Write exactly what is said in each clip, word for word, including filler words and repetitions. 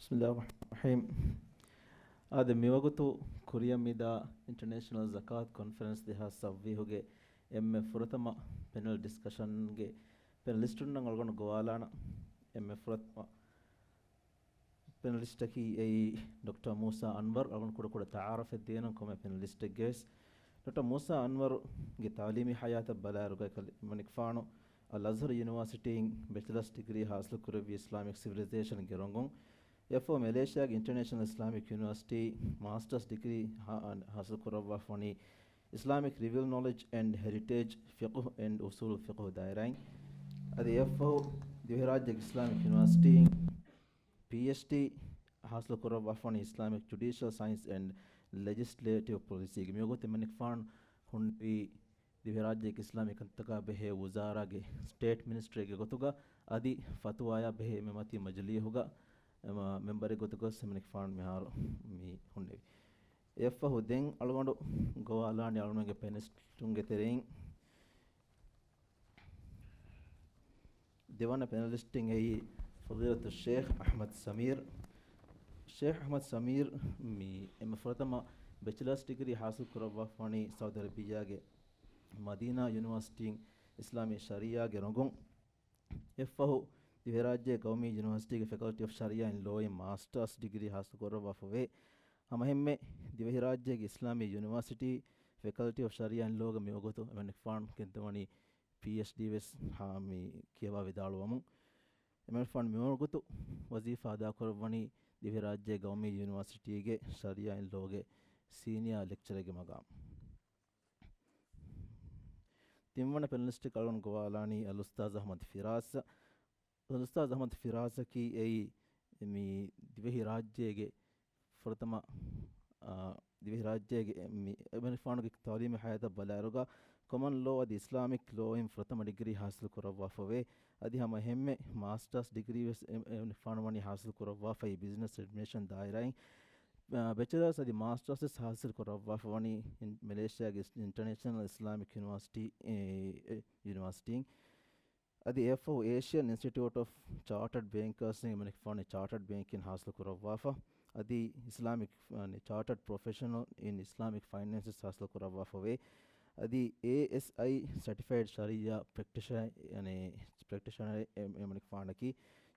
ބިސްމިﷲ ރަޙްމާނި ރަޙީމް. އާދެ، މިވަގުތު ކުރިއަށް މިދާ އިންޓަރނޭޝަނަލް ޒަކާތް ކޮންފަރެންސް ދެހާސް ސައްވީހުގެ އެންމެ ފުރަތަމަ ޕެނަލް ޑިސްކަޝަންގެ ޕެނަލިސްޓުންނަށް އަޅުގަނޑު ގޮވާލާނަން. އެންމެ ފުރަތަމަ ޕެނަލިސްޓަކީ އެއީ ޑޮކްޓަރ މޫސާ އަންވަރު. އަޅުގަނޑު ކުޑަކުޑަ ތަޢާރަފެއް ދޭނަން ކޮންމެ ޕެނަލިސްޓެއްގެވެސް. ޑޮކްޓަރ މޫސާ އަންވަރުގެ ތަޢުލީމީ ހަޔާތަށް ބަލާއިރުގައި ކަލި-، އެމަނިކުފާނު އަލްއަޒްހަރު ޔުނިވާސިޓީން ބެޗެލަސް ޑިގްރީ ހާސިލް ކުރެއްވި އިސްލާމިކް ސިވިލައިޒޭޝަންގެ ރޮނގުން. އެއަށްފަހު މެލޭޝިޔާގެ އިންޓަރނޭޝަނަލް އިސްލާމިކް ޔުނިވާސިޓީ މާސްޓަރސް ޑިގްރީ ހާ-، ހާސިލް ކުރައްވާފަ ވަނީ އިސްލާމިކް ރިވިއު ނޮލެޖް އެންޑް ހެރިޓޭޖް ފިޤުހު އެންޑް އުސޫލު ފިޤުހު ދާއިރާއިން. އަދި އެއަށްފަހު ދިވެހިރާއްޖޭގެ އިސްލާމިކް ޔުނިވާސިޓީން ޕީއެޗްޑީ ހާސިލް ކުރައްވާފަ ވަނީ އިސްލާމިކް ޖުޑިޝަލް ސައިންސް އެންޑް ލެޖިސްލޭޓިވް ޕޮލިސީގެ. މިވަގުތު އެމަނިކުފާނު ހުންނެވީ ދިވެހިރާއްޖޭގެ އިސްލާމީ ކަންތަކާ ބެހޭ ވުޒާރާގެ ސްޓޭޓް މިނިސްޓްރީގެ ގޮތުގަ އަދި ފަތުވާޔާ ބެހޭ އެންމެ މަތީ މަޖިލީހުގަ އެމަ-، މެމްބަރެއް ގޮތުގަ އެމަނިކުފާނު މިހާރު މި ހުންނެވި. އެއަށްފަހު ދެން އަޅުގަނޑު ގޮވާލާނީ އަޅުގަނޑުގެ ޕެނަލިސްޓުންގެ ތެރެއިން ދެވަނަ ޕެނަލިސްޓެއް އެއީ ފަޟީލަތު ޝޭޚް އަޙްމަދު ސަމީރު. ޝޭޚް އަޙްމަދު ސަމީރު މި އެންމެ ފުރަތަމަ ބެޗެލަސް ޑިގްރީ ހާސިލް ކުރައްވާފަ ވަނީ ސައުދި އަރަބިއްޔާގެ މަދީނާ ޔުނިވާސިޓީން އިސްލާމީ ޝަރީޢާގެ ރޮނގުން. އެއްފަހު ދިވެހިރާއްޖޭ ޤައުމީ ޔުނިވާސިޓީގެ ފެކަލްޓީ އޮފް ޝަރީޢާ އިން ލޯއިން މާސްޓާސް ޑިގްރީ ހާސިލް ކުރައްވާފަ ވޭ. ހަމައެހެންމެ ދިވެހިރާއްޖޭގެ އިސްލާމީ ޔުނިވާސިޓީ ފެކަލްޓީ އޮފް ޝަރީޢާ އިން ލޯގަ މިވަގުތު އެމަނިކުފާނު ގެންދަވަނީ ޕީއެޗްޑީ ވެސް ހާ މި ކިޔަވާ ވިދާޅުވަމުން. އެމަނިކުފާނު މިވަގުތު ވަޒީފާ އަދާކުރައްވަނީ ދިވެހިރާއްޖޭ ޤައުމީ ޔުނިވާސިޓީގެ ޝަރީޢާ އިން ލޯގެ ސީނިއާ ލެކްޗަރެއްގެ މަގާމު. ތިންވަނަ ޕެނަލިސްޓެއް އަޅުގަނޑު ގޮވާލާނީ އަލްއުސްތާޛު އަޙްމަދު ފިރާސް. އަލްއުސްތާޛު އަޙްމަދު ފިރާސަކީ އެއީ މި ދިވެހިރާއްޖޭގެ ފުރަތަމަ، އާ، ދިވެހިރާއްޖޭގެ މި އެމަނިކުފާނުގެ ތަޢުލީމީ ހަޔާތަށް ބަލާއިރުގަ ކޮމަން ލޯ އަދި އިސްލާމިކް ލޯއިން ފުރަތަމަ ޑިގްރީ ހާސިލް ކުރައްވާފަ ވޭ. އަދި ހަމަ އެހެންމެ މާސްޓާސް ޑިގްރީ ވެސް އެ-، އެމަނިކުފާނު ވަނީ ހާސިލް ކުރައްވާފައި ބިޒްނަސް އެޑްމިނިސްޓްރޭޝަން ދާއިރާއިން. އާ، ބެޗެލާސް އަދި މާސްޓާސް ވެސް ހާސިލް ކުރައްވާފަ ވަނީ އިން-، މެލޭޝިޔާގެ އިސް-، އިންޓަރނޭޝަނަލް އިސްލާމިކް ޔުނިވާސިޓީ، އެ، އެ، ޔުނިވާސިޓީން. އަދި އެއަށްފަހު އޭޝިއަން އިންސްޓިޓިއުޓް އޮފް ޗާޓަޑް ބޭންކާސް އިން އެމަނިކުފާނު ޗާޓަޑް ބޭންކިން ހާސިލް ކުރައްވާފަ. އަދި އިސްލާމިކް، އަނެ، ޗާޓަޑް ޕްރޮފެޝަނަލް އިން އިސްލާމިކް ފައިނޭންސަސް ހާސިލް ކުރައްވާފަ ވޭ. އަދި އޭއެސްއައި ސެޓިފައިޑް ޝަރީޢާ ޕްރެކްޓިޝަ-، އަނެ، ޕްރެކްޓިޝަނަރެއް އެ-، އެމަނިކުފާނަކީ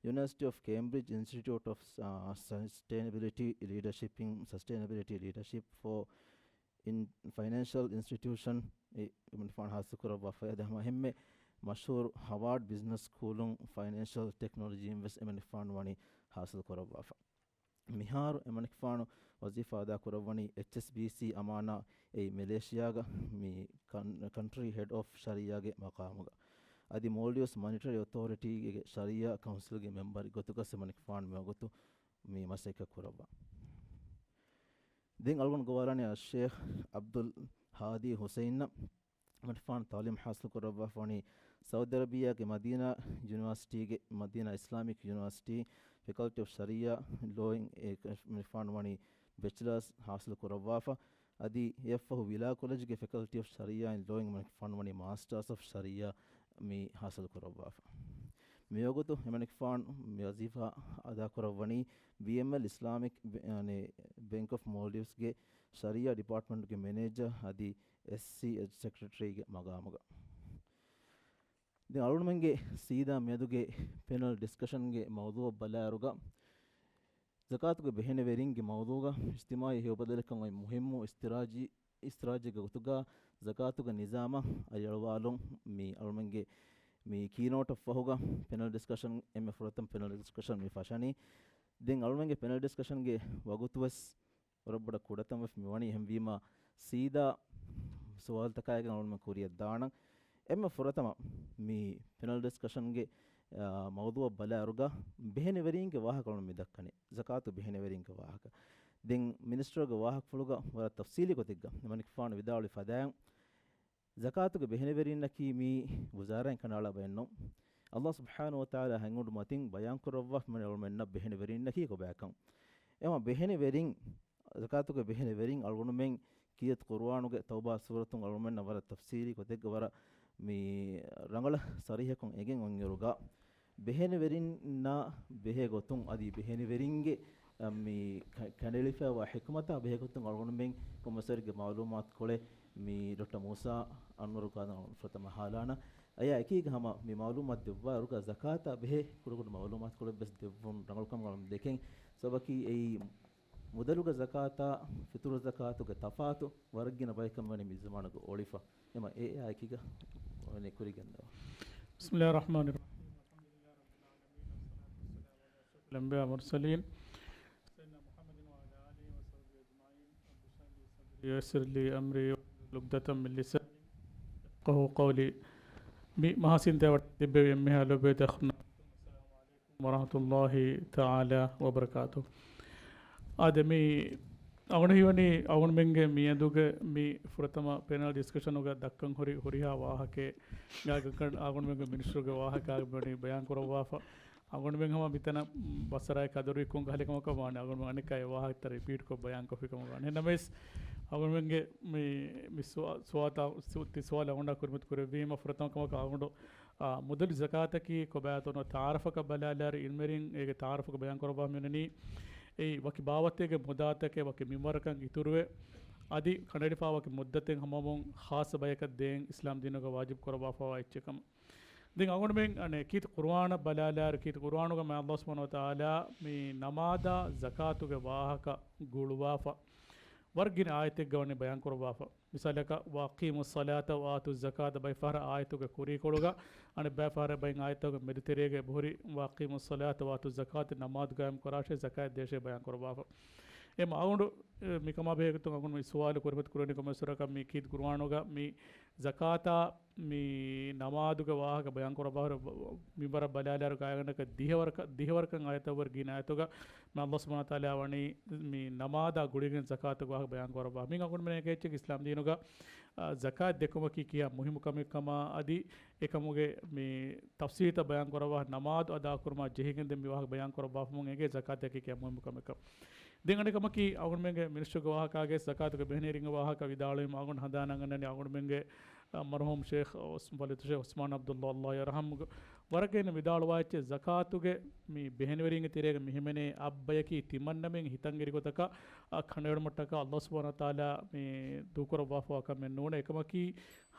ޔުނިވަރސިޓީ އޮފް ކޭމްބްރިޖް އިންސްޓިޓިއުޓް އޮފް، އާ، ސަސްޓެއިނަބިލިޓީ ލީޑަޝިޕް އިން، ސަސްޓެއިނަބިލިޓީ ލީޑަޝިޕް ފޯ އިން ފައިނޭންޝަލް އިންސްޓިޓިއުޝަން އެ-، އެމަނިކުފާނު ހާސިލް ކުރައްވާފަ. އަދި ހަމަ އެހެންމެ މަޝްހޫރު ހަވާޑް ބިޒްނަސް ސްކޫލުން ފައިނޭންޝަލް ޓެކްނޮލޮޖީން ވެސް އެމަނިކުފާނު ވަނީ ހާސިލް ކުރައްވާފަ. މިހާރު އެމަނިކުފާނު ވަޒީފާ އަދާ ކުރައްވަނީ އެޗްއެސްބީސީ އަމާނާ އެއީ މެލޭޝިޔާގަ މި ކަން-، ކަންޓްރީ ހެޑް އޮފް ޝަރީޢާގެ މަޤާމުގަ. އަދި މޯލްޑިވްސް މަނިޓަރީ އޮތޯރިޓީގެ ޝަރީޢާ ކައުންސިލްގެ މެމްބަރެއް ގޮތުގަ އެމަނިކުފާނު މިވަގުތު މި މަސައްކަތް ކުރައްވާ. ދެން އަޅުގަނޑު ގޮވާލާނީ އައްޝޭޚް އަބްދުލް ހާދީ ހުސައިންއަށް. އެމަނިކުފާނު ތަޢުލީމް ހާސިލް ކުރައްވާފަ ވަނީ ސައުދި އަރަބިއްޔާގެ މަދީނާ ޔުނިވާސިޓީގެ، މަދީނާ އިސްލާމިކް ޔުނިވާސިޓީ، ފެކަލްޓީ އޮފް ޝަރީޢާ ލޯއިން އެ-، އެމަނިކުފާނު ވަނީ ބެޗެލާސް ހާސިލް ކުރައްވާފަ. އަދި އެއަށްފަހު ވިލާ ކޮލެޖްގެ ފެކަލްޓީ އޮފް ޝަރީޢާ އިން ލޯއިން އެމަނިކުފާނު ވަނީ މާސްޓާސް އޮފް ޝަރީޢާ މި ހާސިލް ކުރައްވާފަ. މިވަގުތު އެމަނިކުފާނު މި ވަޒީފާ އަދާކުރައްވަނީ ބީއެމްއެލް އިސްލާމިކް ބެ-، އަނެ، ބޭންކް އޮފް މޯލްޑިވްސްގެ ޝަރީޢާ ޑިޕާޓްމަންޓްގެ މެނޭޖަރ އަދި އެސްސީ ސެކްރެޓަރީގެ މަގާމުގަ. ދެން އަޅުގަނޑުމެންގެ ސީދާ މިއަދުގެ ޕެނަލް ޑިސްކަޝަންގެ މައުޟޫޢަށް ބަލާއިރުގަ، ޒަކާތުގެ ބެހޭނެވެރިންގެ މައުޟޫޢުގަ އިޖްތިމާޢީ ހެޔޮބަދަލެއްކަން އޮތް މުހިއްމު އިސްތިރާޖީ-، އިސްތިރާޖީގެ ގޮތުގަ ޒަކާތުގެ ނިޒާމަށް އަލިއަޅުވާލުން މި އަޅުމެންގެ މި ކީނޯޓަށް ފަހުގަ ޕެނަލް ޑިސްކަޝަން، އެންމެ ފުރަތަމަ ޕެނަލް ޑިސްކަޝަން މި ފަށަނީ. ދެން އަޅުމެންގެ ޕެނަލް ޑިސްކަޝަންގެ ވަގުތުވެސް ވަރަށް ބޮޑަށް ކުޑަތަން ވެފަ މިވަނީ. އެހެންވީމަ، ސީދާ ސުވާލުތަކާއިގެން އަޅުމެން ކުރިއަށް ދާނަން. އެންމެ ފުރަތަމަ މި ޕެނަލް ޑިސްކަޝަންގެ، އާ، މައުޟޫޢަށް ބަލާއިރުގަ ބެހެނެވެރީންގެ ވާހަކަ އަޅުމެން މި ދައްކަނީ. ޒަކާތު ބެހެނެވެރީންގެ ވާހަކަ. ދެން މިނިސްޓަރުގެ ވާހަކަފުޅުގަ ވަރަށް ތަފްސީލީ ގޮތެއްގަ އެމަނިކުފާނު ވިދާޅުވި ފަދައިން، ޒަކާތުގެ ބެހެނެވެރިންނަކީ މީ ވުޒާރާއިން ކަނޑައަޅާ ބައެއްނޫން. ﷲ ސުބްޙާނަހޫ ވަތަޢާލާ ހަތް އުޑު މަތިން ބަޔާންކުރައްވާފަ މި އަޅުމެންނަށް ބެހެނެވެރިންނަކީ ކޮބާކަން. އެހެން ބެހެނެވެރިން، ޒަކާތުގެ ބެހެނެވެރިން އަޅުގަނޑުމެން ކީރިތި ޤުރުއާނުގެ ތައުބާ ސޫރަތުން އަޅުމެންނަށް ވަރަށް ތަފްސީލީ ގޮތެއްގަ ވަރަށް މި ރަނގަޅަށް ޞަރީޙަކޮށް އެނގެން އޮތްއިރުގަ، ބެހޭނެވެރިންނާ ބެހޭ ގޮތުން އަދި ބެހޭނެވެރިންގެ، އަ، މި ކަ-، ކަނޑައެޅިފައިވާ ޙިކުމަތާ ބެހޭ ގޮތުން އަޅުގަނޑުމެން ކޮންމެސްވަރެއްގެ މަޢުލޫމާތުކޮޅެއް މި ޑޮކްޓަރ މޫސާ އަންވަރު ގާދަން ފުރަތަމަ ހާލާނަ. އަޔާ އެކީގަ ހަމަ މި މަޢުލޫމާތު ދެއްވާއިރުގަ ޒަކާތާ ބެހޭ ކުޑަކުޑަ މަޢުލޫމާތުކޮޅެއް ވެސް ދެއްވުން ރަނގަޅުކަމަށް އަޅުގަނޑު ދެކެން. ސަބަބަކީ އެއީ މުދަލުގެ ޒަކާތާ ފިތުރު ޒަކާތުގެ ތަފާތު ވަރަށް ގިނަ ބަޔަކަށް ވަނީ މި ޒަމާނުގަ އޮޅިފަ. އެމަ އެ އާއެކީގަ ވަނީ ކުރިގެންދަވާ. بسم الله الرحمن الرحيم. الحمد لله رب العالمين، والصلاة والسلام على أشرف الأنبياء والمرسلين، سيدنا محمد وعلى آله وصحبه أجمعين. رب اشرح لي صدري ويسر لي أمري واحلل عقدة من لساني يفقهوا قولي. މި މަހަސިންތައް ވަނީ ތިއްބެވި އެންމެހާ ލޯބިވެތި އަޚުންނާ ވަރަޙްމަތުﷲ ތަޢާލާ ވަބަރަކާތު. އާދެ، މި އަޅުގަނޑު ހީވަނީ އަޅުގަނޑުމެންގެ މިއަދުގެ މި ފުރަތަމަ ޕެނަލް ޑިސްކަޝަނުގަ ދައްކަން ހުރި ހުރިހާ ވާހަކައެއް ގާގަކަން އަޅުގަނޑުމެންގެ މިނިސްޓަރުގެ ވާހަކަ ވަނީ ބަޔާން ކުރައްވާފަ. އަޅުގަނޑުމެން ހަމަ މިތަނަށް ބަސްއަރާ ކަދުރުވި ކޮން ކަހަލަ ކަމަކަށް ވާނެ، އަޅުގަނޑުމެން އަނެއްކާ އެ ވާހަކަތައް ރިޕީޓްކޮށް ބަޔާންކޮށްފި ކަމަށް ވާނެ. ނަމަވެސް އަޅުގަނޑުމެންގެ މި، މި ސުވާ-، ސުވާތާ-، ސު-، ތި ސުވާލު އަޅުގަނޑާ ކުރިމަތި ކުރެއްވީމަ ފުރަތަމަ ކަމަކަށް އަޅުގަނޑު އާ، މުދަލު ޒަކާތަކީ ކޮބާތޯ ތަޢާރަފަކަށް ބަލާލާއިރު އިލްމުވެރިން އޭގެ ތަޢާރަފުގަ ބަޔާން ކުރައްވާ މިއޮންނަނީ، އެއީ ވަކި ބާވަތެއްގެ މުދާތަކެއް ވަކި މިންވަރަކަށް އިތުރުވެ، އަދި ކަނޑައެޅިފައި ވަކި މުއްދަތެއް ހަމަވުން ޚާއްޞަ ބަޔަކަށް ދޭން އިސްލާމް ދީނުގަ ވާޖިބު ކުރައްވާފައިވާ އެއްޗެއް ކަމަށް. ދެން އަޅުގަނޑުމެން އަނެއް ކީރިތި ޤުރުއާނަށް ބަލާލާއިރު ކީރިތި ޤުރުއާނުގަ މާތް ﷲ ސުބްޙާނަހޫ ވަތަޢާލާ މި ނަމާދާ ޒަކާތުގެ ވާހަކަ ގުޅުވާފަ ވަރަށް ގިނަ އާޔަތެއްގަ ވަނީ ބަޔާން ކުރައްވާފަ. މިސާލަކަށް، وَأَقِيمُوا الصَّلَاةَ وَآتُوا الزَّكَاةَ ބައެއް ފަހަރަށް އާޔަތުގެ ކުރީކޮޅުގަ، އަނެއް ބައެއް ފަހަރަށް ބައެއް އާޔަތުގެ މެދުތެރޭގަ އެބަހުރި، وَأَقِيمُوا الصَّلَاةَ وَآتُوا الزَّكَاةَ، ނަމާދު ގާއިމް ކުރާށޭ، ޒަކާތް ދޭށޭ ބަޔާން ކުރައްވާފަ. އެ މަ-، އަޅުގަނޑު، އެ، މިކަމާ ބެހޭގޮތުން އަޅުގަނޑު މި ސުވާލު ކުރިމަތި ކުރަނީ ކޮންމެސް ވަރަކަށް މި ކީރިތި ޤުރުއާނުގަ މި ޒަކާތާ މި ނަމާދުގެ ވާހަކަ ބަޔާން ކުރައްވާފަ، މިންވަރަށް ބަލާލާއިރު ގާތްގަނޑަކަށް ދިހަ ވަރަކަށް، ދިހަ ވަރަކަށް އާޔަތަށްވުރެ ގިނަ އާޔަތުގަ މި ﷲ ސުބްޙާނަހޫ ވަތަޢާލާ ވަނީ މި ނަމާދާ ގުޅިގެން ޒަކާތުގެ ވާހަކަ ބަޔާން ކުރައްވާ. މި އަޅުގަނޑުމެން އެކައްޗެއް އިސްލާމް ދީނުގަ، އާ، ޒަކާތް ދެއްކުމަކީ ކިހާ މުހިއްމު ކަމެއް ކަމާ އަދި އެކަމުގެ މި ތަފްސީލްތައް ބަޔާން ކުރައްވާ، ނަމާދު އަދާކުރުމާ ޖެހިގެން ދެން މި ވާހަކަ ބަޔާން ކުރައްވާފަމުން އެނގޭ ޒަކާތަކީ ކިހާ މުހިއްމު ކަމެއްކަން. ދެން އަނެއް ކަމަކީ، އަޅުގަނޑުމެންގެ މިނިސްޓަރުގެ ވާހަކާގެ ޒަކާތުގެ ބެހެނީރިންގެ ވާހަކަ ވިދާޅުވީމަ އަޅުގަނޑު ހަނދާނަށް އަންނަނީ އަޅުގަނޑުމެންގެ، އަ، މަރުޙޫމް ޝޭޚް އޮސް-، ފަޟީލަތު ޝޭޚް ޢުސްމާން ޢަބްދުﷲ، ﷲ ޔަރްޙަމްހު، ވަރަށް ގިނަ ވިދާޅުވާ އެއްޗެއް، ޒަކާތުގެ މި ބެހެނިވެރީންގެ ތެރޭގަ މި ހިމެނޭ އަށް ބަޔަކީ ތިމަންނަމެން ހިތަށް އެރި ގޮތަކަށް، އަ، ކަނޑައެޅުމަށްޓަކާ ﷲ ސުބްޙާނަހޫ ވަތަޢާލާ މި ދޫކުރައްވާފަވާ ކަމެއް ނޫނޭ. އެކަމަކީ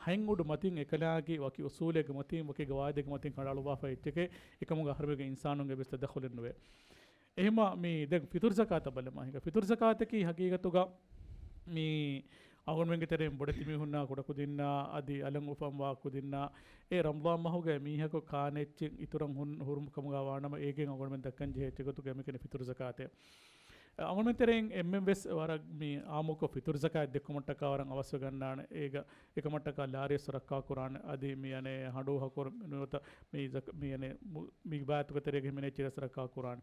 ހަތް އުޑު މަތިން އެކަލާނގެ ވަކި އުސޫލެއްގެ މަތިން ވަކި ގަވާއިދެއްގެ މަތިން ކަނޑައަޅުއްވާފަ އެއްޗެކޭ، އެކަމުގަ އަހަރުމެންގެ އިންސާނުންގެ ވެސް ތަދަޚުލެއް ނުވޭ. އެހެންމާ މި ދެން ފިތުރު ޒަކާތަށް ބަލަމާ ހިނގާ. ފިތުރު ޒަކާތަކީ ހަގީގަތުގަ މި އަޅުގަނޑުމެންގެ ތެރެއިން ބޮޑެތި މީހުންނާ ކުޑަކުދިންނާ އަދި އަލަށް އުފަންވާ ކުދިންނާ އެ ރަމަޟާން މަހުގަ މީހަކު ކާނެ އެއްޗެއް އިތުރަށް ހުން-، ހުރުމު ކަމުގަ ވާނަމަ އޭގެން އަޅުގަނޑުމެން ދައްކަން ޖެހޭ އެއްޗެއް ގޮތުގަ އެމީހަކަށް ފިތުރު ޒަކާތޭ. އަ، އަޅުގަނޑުމެން ތެރެއިން އެންމެން ވެސް ވަރަށް މި އާއްމުކޮށް ފިތުރު ޒަކާތް ދެއްކުމަށްޓަކާ ވަރަށް އަވަސްވެގަންނާނެ. އޭގަ އެކަމަށްޓަކާ ލާރިއަސް ރައްކާ ކުރާނެ. އަދި މި އަނެއް ހަނޑޫ ހަކުރު ނުވަތަ މި ޒަކ-، މި އަނެއް މު-، މި ބާތުގެ ތެރޭގަ ހިމެނޭ އެއްޗެއް ރައްކާ ކުރާނެ.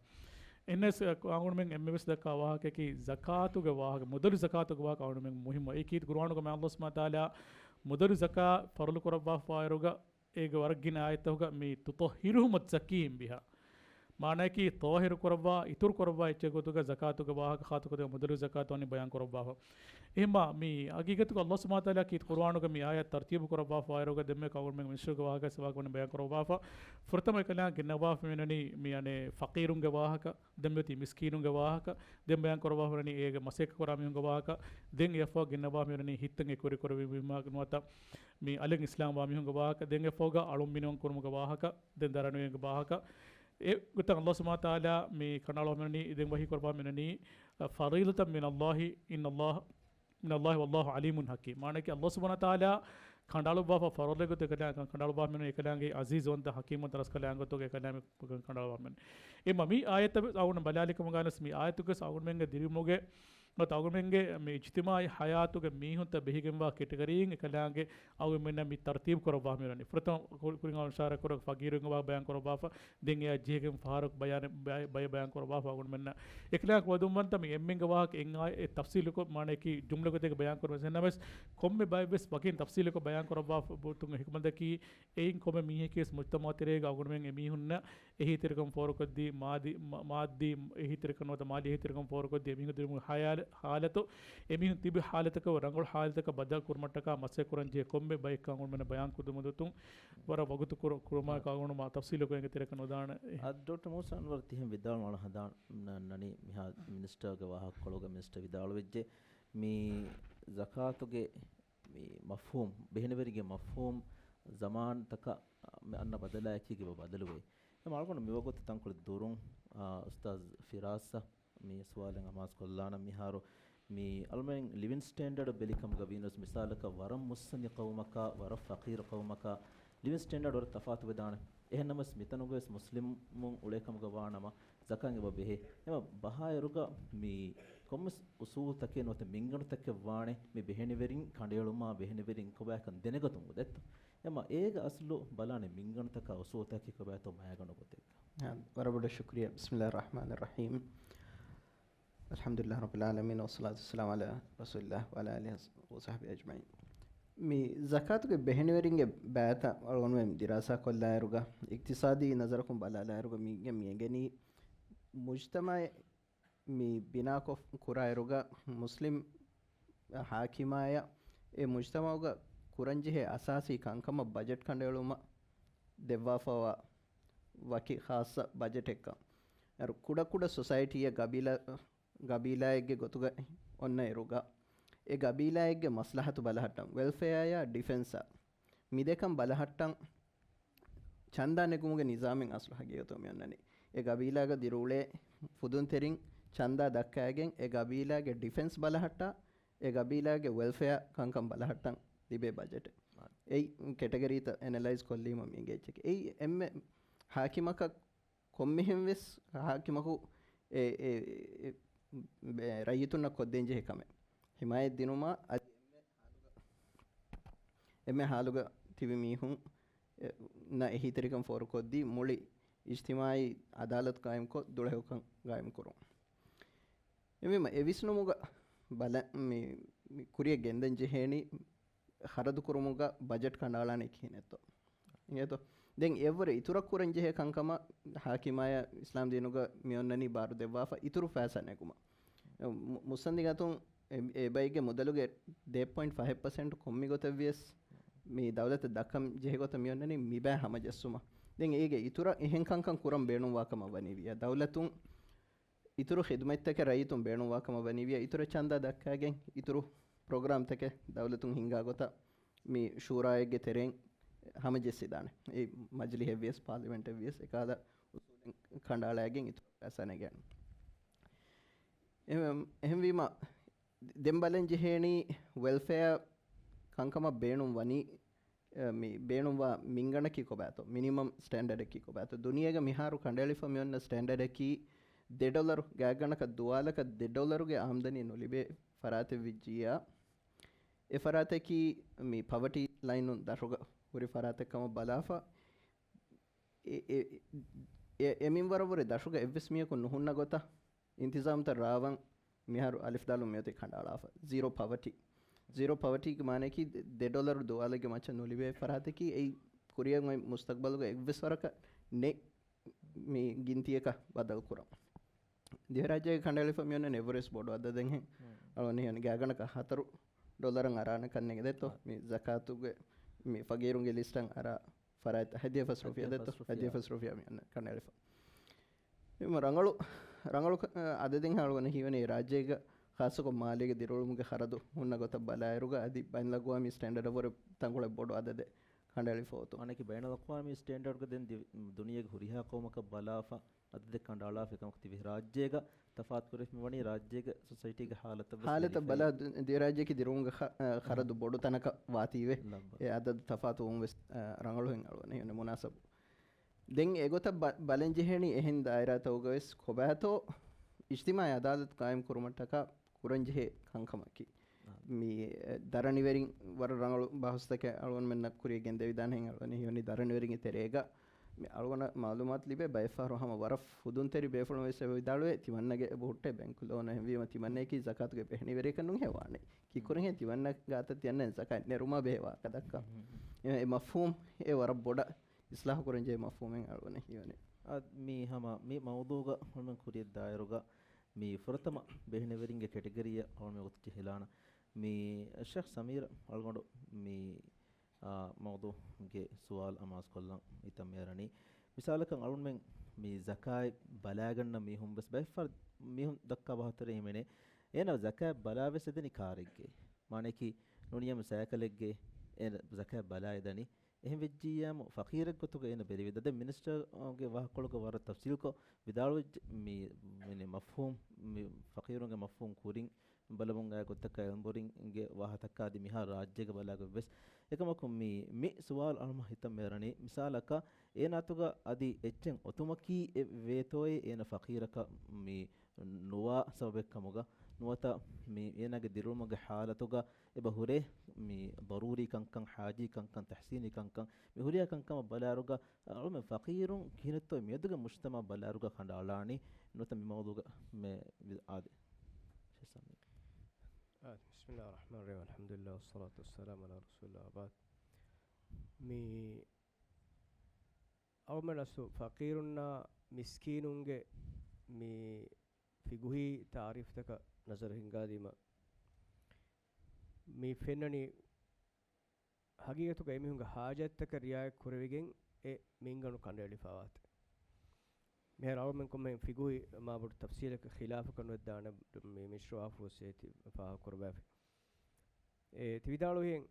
އެންނެސް އަ، އަޅުގަނޑުމެން އެންމެން ވެސް ދައްކާ ވާހަކައަކީ ޒަކާތުގެ ވާހަކަ، މުދަލު ޒަކާތުގެ ވާހަކަ އަޅުގަނޑުމެން މުހިއްމު. އެއީ ކީރިތި ޤުރުއާނުގަ މާތް ﷲ ސުބްޙާނަހޫ ވަތަޢާލާ މުދަލު ޒަކާތް ފަރުޟު ކުރައްވާފައިރުގަ އޭގެ ވަރަށް ގިނަ އާޔަތްތަކުގަ މި تُطَهِّرُهُمْ وَتُزَكِّيهِمْ بِهَا. މާނައަކީ ޠާހިރު ކުރައްވާ، އިތުރު ކުރައްވާ އެއްޗެއް ގޮތުގަ ޒަކާތުގެ ވާހަކަ ޚާއްޞަ ކޮށްދޭ މުދަލު ޒަކާތު ވަނީ ބަޔާން ކުރައްވާފަ. އެހެންމާ މި ހަގީގަތުގަ ﷲ ސުބްޙާނަހޫ ވަތަޢާލާ ކީރިތި ޤުރުއާނުގަ މި އާޔަތް ތަރްތީބު ކުރައްވާފައިރުގަ ދެންމެ އަޅުގަނޑުމެން މިނިސްޓަރުގެ ވާހަކަ ސިވާކަމަން ބަޔާން ކުރައްވާފަ. ފުރަތަމަ އެކަލާނގެ ގެންނަވާފަ މިއޮންނަނީ މި އަނެއް ފަޤީރުންގެ ވާހަކަ، ދެން މިއޮތީ މިސްކީނުންގެ ވާހަކަ، ދެން ބަޔާން ކުރައްވާފަ މިއޮންނަނީ އޭގެ މަސައްކަތް ކުރާ މީހުންގެ ވާހަކަ، ދެން އެއަށްފަހު ގެންނަވާފަ މިއޮންނަނީ ހިތަށް އެ ކުރިކުރެއްވި މީހުން ނުވަތަ މި އަލިން އިސްލާމްވާ މީހުންގެ ވާހަކަ، ދެން އެއަށްފަހުގަ އަޅުން މިނިވަން ކުރުމުގެ ވާހަކަ، ދެން ދަރަނިވެރިންގެ ވާހަކަ. އެ ގޮތަށް ﷲ ސުބްޙާނަހޫ ވަތަޢާލާ މި ކަނޑައަޅުވާ މިއޮންނަނީ، ދެން ވަޙީ ކުރައްވާ މިއޮންނަނީ، އަ، فَرِيضَةً مِنَ اللَّهِ، إِنَّ اللَّهَ، مِنَ اللَّهِ وَاللَّهُ عَلِيمٌ حَكِيمٌ. މާނައަކީ ﷲ ސުބްޙާނަހޫ ވަތަޢާލާ ކަނޑައަޅުއްވާފަ ފަރުޟެއް ގޮތުގަ އެކަލާނގެ ކަނޑައަޅުވާ މިއޮންނަނީ އެކަލާނގެ ޢަޒީޒުވަންތަ ޙަކީމުވަންތަ ރަސްކަލާނގެ ގޮތުގަ އެކަލާނގެ ކަނޑައަޅުވާ މިއޮންނަނީ. އެ މަ-، މި އާޔަތަށް ވެސް އަޅުގަނޑު ބަލާލި ކަމުގަ ވެސް މި އާޔަތުގަ ވެސް އަޅުގަނޑުމެންގެ ދިރިއުޅުމުގެ ނުވަތަ އަޅުގަނޑުމެންގެ މި އިޖްތިމާޢީ ޙަޔާތުގެ މީހުންތައް ބެހިގެންވާ ކެޓަގަރީން އެކަލާނގެ އަޅުގަނޑުމެންނަށް މި ތަރްތީބު ކުރައްވާ މިއޮންނަނީ. ފުރަތަމަ ކު-، ކުރިން އަޅުގަނޑު އިޝާރާ ކުރާ ފަޤީރުންގެ ވާހަކަ ބަޔާން ކުރައްވާފަ، ދެން އެއާ ޖެހިގެން ފަހަރަކު ބަޔާނެ-، ބައި-، ބައެއް ބަޔާން ކުރައްވާފަ އަޅުގަނޑުމެންނަށް. އެކަލާނގެ ކުޅަދުންވަންތަ މި އެންމެންގެ ވާހަކަ އެއް އާ-، އެއް ތަފްސީލުކޮށް، މާނައަކީ ޖުމްލަ ގޮތެއްގަ ބަޔާން ކުރަން ވެސް ނަމަވެސް، ކޮންމެ ބައެއް ވެސް ވަކިން ތަފްސީލުކޮށް ބަޔާން ކުރައްވާފަ ބުއްތުން ހިކުމަތަކީ، އެއިން ކޮންމެ މީހަކީ ވެސް މުޖްތަމަޢު ތެރޭގަ އަޅުގަނޑުމެން އެމީހުންނަށް އެހީތެރިކަން ފޯރުކޮށްދީ، މާދީ، މާ-، މާއްދީ އެހީތެރިކަން ނުވަތަ މާލީ އެހީތެރިކަން ފޯރުކޮށްދީ، އެމީހުންގެ ދިރިއުޅުމުގެ ހަޔާތް، ހާލަތު، އެމީހުން ތިބި ހާލަތަކަށް ރަނގަޅު ހާލަތަކަށް ބަދަލު ކުރުމަށްޓަކާ މަސައްކަތް ކުރަން ޖެހޭ ކޮންމެ ބައެއް ކަން އަޅުގަނޑުމެންނަށް ބަޔާން ކުރުމަށް ދުތުން ވަރަށް ވަގުތު ކުރު-، ކުރުމާ ކަން އަޅުގަނޑުމެން ތަފްސީލުކޮށް އެނގޭ ތެރެކަށް ނުދާނެ. އާ، ޑޮކްޓަރ މޫސާ އަންވަރު ތިހެން ވިދާޅުވާން ހަދާނަނީ މިހާ މިނިސްޓަރގެ ވާހަކަކޮޅުގަ މިނިސްޓަރ ވިދާޅުވެއްޖެ މި ޒަކާތުގެ މި މަފްހޫމް، ބެހެނިވެރިންގެ މަފްހޫމް ޒަމާންތަކަށް މި އަންނަ ބަދަލާއެކީގެ ބަ-، ބަދަލުވޭ. އެމަ އަޅުގަނޑު މިވަގުތު ތަންކޮޅެއް ދުރުން، އާ، އުސްތާޒް ފިރާސްއަށް މި ސުވާލެއް ހަމަހައްސަކޮށްލާނަން މިހާރު. މި އަޅުމެން ލިވިން ސްޓޭންޑަޑް ބެލިކަމުގަ ވީނަސް މިސާލަކަށް ވަރަށް މުއްސަނދި ޤައުމަކާ، ވަރަށް ފަޤީރު ޤައުމަކާ ލިވިން ސްޓޭންޑަޑް ވަރަށް ތަފާތުވެދާނެ. އެހެންނަމަވެސް މިތަނުގަވެސް މުސްލިމުން އުޅޭކަމުގަ ވާނަމަ، ޒަކާތް އެބަ ބެހޭ. އެމަ ބަހާއިރުގަ މި ކޮންމެސް އުސޫލުތަކެއް ނުވަތަ މިންގަނޑުތަކެއް ވާނެ، މި ބެހެނިވެރިން ކަނޑައެޅުމާ ބެހެނިވެރިން ކޮބާކަން ދެނެގަތުމުގަ ދެއްތޯ. އެމަ އޭގަ އަސްލު ބަލާނެ މިންގަނޑުތަކާ އުސޫލުތަކީ ކޮބާތޯ މައިގަނޑު ގޮތެއްގަ. އާ، ވަރަށް ބޮޑަށް ޝުކުރިއްޔާ. بسم الله الرحمن الرحيم. الحمد لله رب العالمين، والصلاة والسلام على رسول الله وعلى آله وصحبه أجمعين. މި ޒަކާތުގެ ބެހެނިވެރިންގެ ބައިތައް އަޅުގަނޑުމެން ދިރާސާ ކޮށްލާއިރުގަ، އިޤްތިޞާދީ ނަޒަރަކުން ބަލާލާއިރުގަ، މީގެ މި އެނގެނީ މުޖްތަމަޢެއް މި ބިނާކޮށް ކުރާއިރުގަ، މުސްލިމް ޙާކިމާޔަށް އެ މުޖްތަމަޢުގަ ކުރަންޖެހޭ އަސާސީ ކަންކަމަށް ބަޖެޓް ކަނޑައެޅުމަށް ދެއްވާފައިވާ ވަކި ޚާއްޞަ ބަޖެޓެއްކަން. އަރު ކުޑަކުޑަ ސޮސައިޓީއެއް ގަބީލާ، ގަބީލާއެއްގެ ގޮތުގަ އޮންނައިރުގަ، އެ ގަބީލާއެއްގެ މަސްލަހަތު ބަލަހައްޓަން، ވެލްފެއާއާ ޑިފެންސާ މި ދެކަން ބަލަހައްޓަން ޗަންދާ ނެގުމުގެ ނިޒާމެއް އަސްލު ހަގީގަތު މި އޮންނަނީ. އެ ގަބީލާގަ ދިރުއުޅޭ ފުދުންތެރިން ޗަންދާ ދައްކައިގެން އެ ގަބީލާގެ ޑިފެންސް ބަލަހައްޓާ، އެ ގަބީލާގެ ވެލްފެއާ ކަންކަން ބަލަހައްޓަން ލިބޭ ބަޖެޓެއް. އެއީ ކެޓަގަރީތައް އެނަލައިޒް ކޮށްލީމަ މި އެނގޭ އެއްޗެކޭ. އެއީ އެންމެ ޙާކިމަކަށް ކޮންމެހެން ވެސް ޙާކިމަކު އެ، އެ، އެ، ބެ-، ރައްޔިތުންނަށް ކޮށްދޭންޖެހޭ ކަމެއް. ޙިމާޔަތް ދިނުމާ އަދި އެންމެ ހާލުގަ، އެންމެ ހާލުގަ ތިބި މީހުން، އެ، ނަށް އެހީތެރިކަން ފޯރުކޮށްދީ މުޅި އިޖްތިމާޢީ އަދާލަތު ޤާއިމްކޮށް، ދުޅަހެޔޮކަން ޤާއިމްކުރުން. އެހެންވީމަ އެ ވިސްނުމުގަ ބަލަ-، މި، މި ކުރިއަށް ގެންދަން ޖެހޭނީ، ޚަރަދުކުރުމުގަ ބަޖެޓް ކަނޑައަޅާނީ ކިހިނެއްތޯ؟ އިނގޭތޯ؟ ދެން އެއަށްވުރެ އިތުރަށް ކުރަންޖެހޭ ކަންކަމަށް ޙާކިމާޔަށް އިސްލާމް ދީނުގަ މިއޮންނަނީ ބާރު ދެއްވާފަ އިތުރު ފައިސާ ނެގުމަށް. މު-، މުއްސަނދިގަތުން އެ-، އެބައިގެ މުދަލުގެ ދޭއް ޕޮއިންޓް ފަހެއް ޕަސެންޓް ކޮންމި ގޮތެއްވިޔަސް މި ދައުލަތަށް ދައްކަން ޖެހޭ ގޮތަށް މިއޮންނަނީ މިބައި ހަމަޖެއްސުމަށް. ދެން އޭގެ އިތުރަށް އެހެން ކަންކަން ކުރަން ބޭނުންވާ ކަމަށް ވަނީ ވިޔަ. ދައުލަތުން އިތުރު ޚިދުމަތްތަކެއް ރައްޔިތުން ބޭނުންވާ ކަމަށް ވަނީވިޔަ، އިތުރަށް ޗަންދާ ދައްކާގެން އިތުރު ޕްރޮގްރާމްތަކެއް ދައުލަތުން ހިންގާ ގޮތަށް މި ޝޫރާއެއްގެ ތެރެއިން ހަމަޖެއްސިދާނެ. އެ މަޖިލިހެއްވިޔަސް، ޕާލިމެންޓެއްވިޔަސް، އެކަހަލަ އުސޫލެއް ކަނޑައަޅައިގެން އިތުރަށް ފައިސާ ނެގޭނެ. އެހެން، އެހެންވީމަ، ދެން ބަލަން ޖެހޭނީ ވެލްފެއާ ކަންކަމަށް ބޭނުން ވަނީ، އެ، މި ބޭނުންވާ މިންގަނޑަކީ ކޮބާތޯ؟ މިނިމަމް ސްޓޭންޑަޑަކީ ކޮބާތޯ؟ ދުނިޔޭގަ މިހާރު ކަނޑައެޅިފަ މިއޮންނަ ސްޓޭންޑަޑަކީ ދެ ޑޮލަރު، ގާތްގަނޑަކަށް ދުވާލަކަށް ދެ ޑޮލަރުގެ އާމްދަނީ ނުލިބޭ ފަރާތެއް ވިއްޖިއްޔާ، އެ ފަރާތަކީ މި ޕަވަޓީ ލައިނުން ދަށުގަ ހުރި ފަރާތެއް ކަމަށް ބަލާފަ، އެ، އެ، އެ، އެ މިންވަރަށްވުރެ ދަށުގަ އެއްވެސް މީހަކު ނުހުންނަ ގޮތަށް އިންތިޒާމްތައް ރާވަން މިހާރު އަލިފްދާލުން މިއޮތީ ކަނޑައަޅާފަ. ޒީރޯ ޕަވަޓީ. ޒީރޯ ޕަވަޓީގެ މާނައަކީ ދެ ޑޮލަރު ދުވާލެއްގެ މައްޗަށް ނުލިބޭ ފަރާތަކީ އެއީ ކުރިއަށް އޮތް މުސްތަޤްބަލުގަ އެއްވެސް ވަރަކަށް ނެތް މި ގިންތިއަކަށް ބަދަލުކުރަން. ދިވެހިރާއްޖޭގެ ކަނޑައެޅިފަ މިއޮންނަނީ އެވަރެސް ބޮޑު އަދަދެއްހެން. އަޅުގަނޑު ހިޔަނީ ގާތްގަނޑަކަށް ހަތަރު ޑޮލަރަށް އަރާނެ ކަންނޭނގެ ދެއްތޯ؟ މި ޒަކާތުގެ މި ފަގީރުންގެ ލިސްޓަށް އަރާ ފަރާތް ހަތްދިހަ ފަސް ރުފިޔާ ދެއްތޯ؟ ހަތްދިހަ ފަސް ރުފިޔާ މި އަންނަ ކަނޑައެޅިފަ. މި ރަނގަޅު، ރަނގަޅު އަދަދެއް އަޅުގަނޑަށް ހީވަނީ ރާއްޖޭގަ ޚާއްޞަކޮށް މާލޭގެ ދިރިއުޅުމުގެ ޚަރަދު ހުންނަ ގޮތަށް ބަލާއިރުގަ އަދި ބައިނަލްއަގްވާމީ ސްޓޭންޑަޑަށްވުރެ ތަންކޮޅެއް ބޮޑު އަދަދެއް ކަނޑައެޅިފަ އޮތު. އަނެކި ބައިނަލްއަގްވާމީ ސްޓޭންޑަޑްގަ ދެން ދި-، ދުނިޔޭގެ ހުރިހާ ޤައުމަކަށް ބަލާފަ އަދަދެއް ކަނޑައަޅާފަ އެކަމަކު ތިބި ރާއްޖޭގަ ތަފާތުކުރެވިފަ މިވަނީ ރާއްޖޭގެ ސޮސައިޓީގެ ހާލަތަށް ވެސް ހާލަތަށް ބެލިފައި. ބަލާ ދި-، ދިވެހިރާއްޖެއަކީ ދިރިއުޅުމުގެ ޚަ-، އަ، ޚަރަދު ބޮޑު ތަނަކަށް ވާތީވެ. ލައްބަ. އެ އަދަދު ތަފާތުވުން ވެސް، އަ، ރަނގަޅުހެން އަޅުގަނޑަށް ހީވަނީ މުނާސަބު. ދެން އެގޮތަށް ބަ-، ބަލަން ޖެހޭނީ އެހެން ދާއިރާތަކުގަ ވެސް ކޮބާތޯ އިޖްތިމާޢީ އަދާލަތު ޤާއިމް ކުރުމަށްޓަކާ ކުރަންޖެހޭ ކަންކަމަކީ. އާ. މި، އެ، ދަރަނިވެރިން ވަރަށް ރަނގަޅު ބަހުސްތަކެއް އަޅުގަނޑުމެންނަށް ކުރިއަށް ގެންދެވިދާނެހެން އަޅުގަނޑަށް ހީވަނީ ދަރަނިވެރިންގެ ތެރޭގަ މި އަޅުގަނޑަށް މަޢުލޫމާތު ލިބޭ ބައެއްފަހަރު ހަމަ ވަރަށް ފުދުންތެރި ބޭފުޅުން ވެސް އެބަ ވިދާޅުވޭ ތިމަންނަގެ އެބަ ހުއްޓޭ ބޭންކު ލޯނު އެހެންވީމަ ތިމަންނައަކީ ޒަކާތުގެ ބެހެނިވެރިޔަކަށް ނޫންހޭ ވާނެ. ކީއްކުރަންހޭ ތިމަންނަ ގާތަށް ތިމަންނަ ޒަކާތް ނެރުމާ ބެހޭ ވާހަކަ ދައްކާ. އެ، އެ މަފްހޫމް އެ ވަރަށް ބޮޑަށް އިސްލާހު ކުރަން ޖެހޭ މަފްހޫމެއް އަޅުގަނޑަށް ހީވަނީ. އާ، މީ ހަމަ މި މައުޟޫގަ ހުން ކުރިއަށް ދާއިރުގަ މި ފުރަތަމަ ބެހިނެވެރިންގެ ކެޓަގަރީއަށް އަޅުމެ ގޮތަށް ހިލާނަ. މި ޝޭޚް ސަމީރަށް އަޅުގަނޑު މި، އާ، މައުޟޫޢުގެ ސުވާލު އަމާޒުކޮށްލަން ހިތަށް މިއަރަނީ. މިސާލަކަށް އަޅުމެން މި ޒަކާތް ބަލާގަންނަ މީހުން ވެސް ބައެއްފަރު މީހުން ދައްކާ ވާހަކަތެރޭ ހިމެނޭ. އޭނާ ޒަކާތް ބަލާ ވެސް އެދެނީ ކާރެއްގެ. މާނައަކީ ނޫނީ އެންމެ ސައިކަލެއްގެ އޭނާ ޒަކާތް ބަލާ އެދަނީ. އެހެން ވެއްޖިއްޔާމު ފަޤީރެއް ގޮތުގަ އޭނަ ބެލެވި. ދެން މިނިސްޓަރގެ ވާހަކަކޮޅުގަ ވަރަށް ތަފްސީލްކޮށް ވިދާޅުވެއްޖެ މި، މި މަފްހޫމް، މި ފަޤީރުންގެ މަފްހޫމް ކުރިން ބަލަމުން އާ ގޮތަކަށް އެލްމުރިންގެ ވާހަތަކާ އަދި މިހާރު ރާއްޖޭގެ ބަލާގޮތް ވެސް. އެކަމަކު މި، މި ސުވާލު އަޅުމަށް ހިތަށް މިއަރަނީ. މިސާލަކަށް އޭނާތުގަ އަދި އެއްޗެއް އޮތުމަކީ އެ ވޭތޯއޭ އޭނަ ފަޤީރަކަށް މި ނުވާ ސަބަބެއްކަމުގަ ނުވަތަ މި އޭނާގެ ދިރިއުޅުމުގެ ޙާލަތުގަ އެބަ ހުރޭ މި ޟަރޫރީ ކަންކަން، ޙާޖީ ކަންކަން، ތަޙްސީނީ ކަންކަން، މި ހުރިހާ ކަންކަމަށް ބަލާއިރުގަ އަޅުމެން ފަޤީރުން ކިހިނެއްތޯ މިއަދުގެ މުޖްތަމަޢަށް ބަލާއިރުގަ ކަނޑައަޅާނީ ނުވަތަ މި މައުޟޫޢުގަ މެ ވި-، އާދެ. ޝޭޚް ސަމީރު. އާދެ. بسم الله الرحمن الرحيم. الحمد لله والصلاة والسلام على رسول الله وبعد. މި އަޅުމެން އަސްލު ފަޤީރުންނާ މިސްކީނުންގެ މި ފިޤުހީ ތާރީފުތަކަށް ނަޒަރު ހިންގާލީމަ، މި ފެންނަނީ ޙަޤީޤަތުގަ އެމީހުންގެ ޙާޖަތްތަކަށް ރިޢާޔަތް ކުރެވިގެން އެ މިންގަނޑު ކަނޑައެޅިފަވާތީ. މިހާރު އަޅުމެން ކޮންމެހެން ފިޤުހީ މާބޮޑު ތަފްސީލަކަށް ޚިލާފަކަށް ނުވެއްދާނެ މި މިޝްރާފު ސޭތި ފާހަގަ ކުރުވާފި. އެ ތި ވިދާޅުވިހެން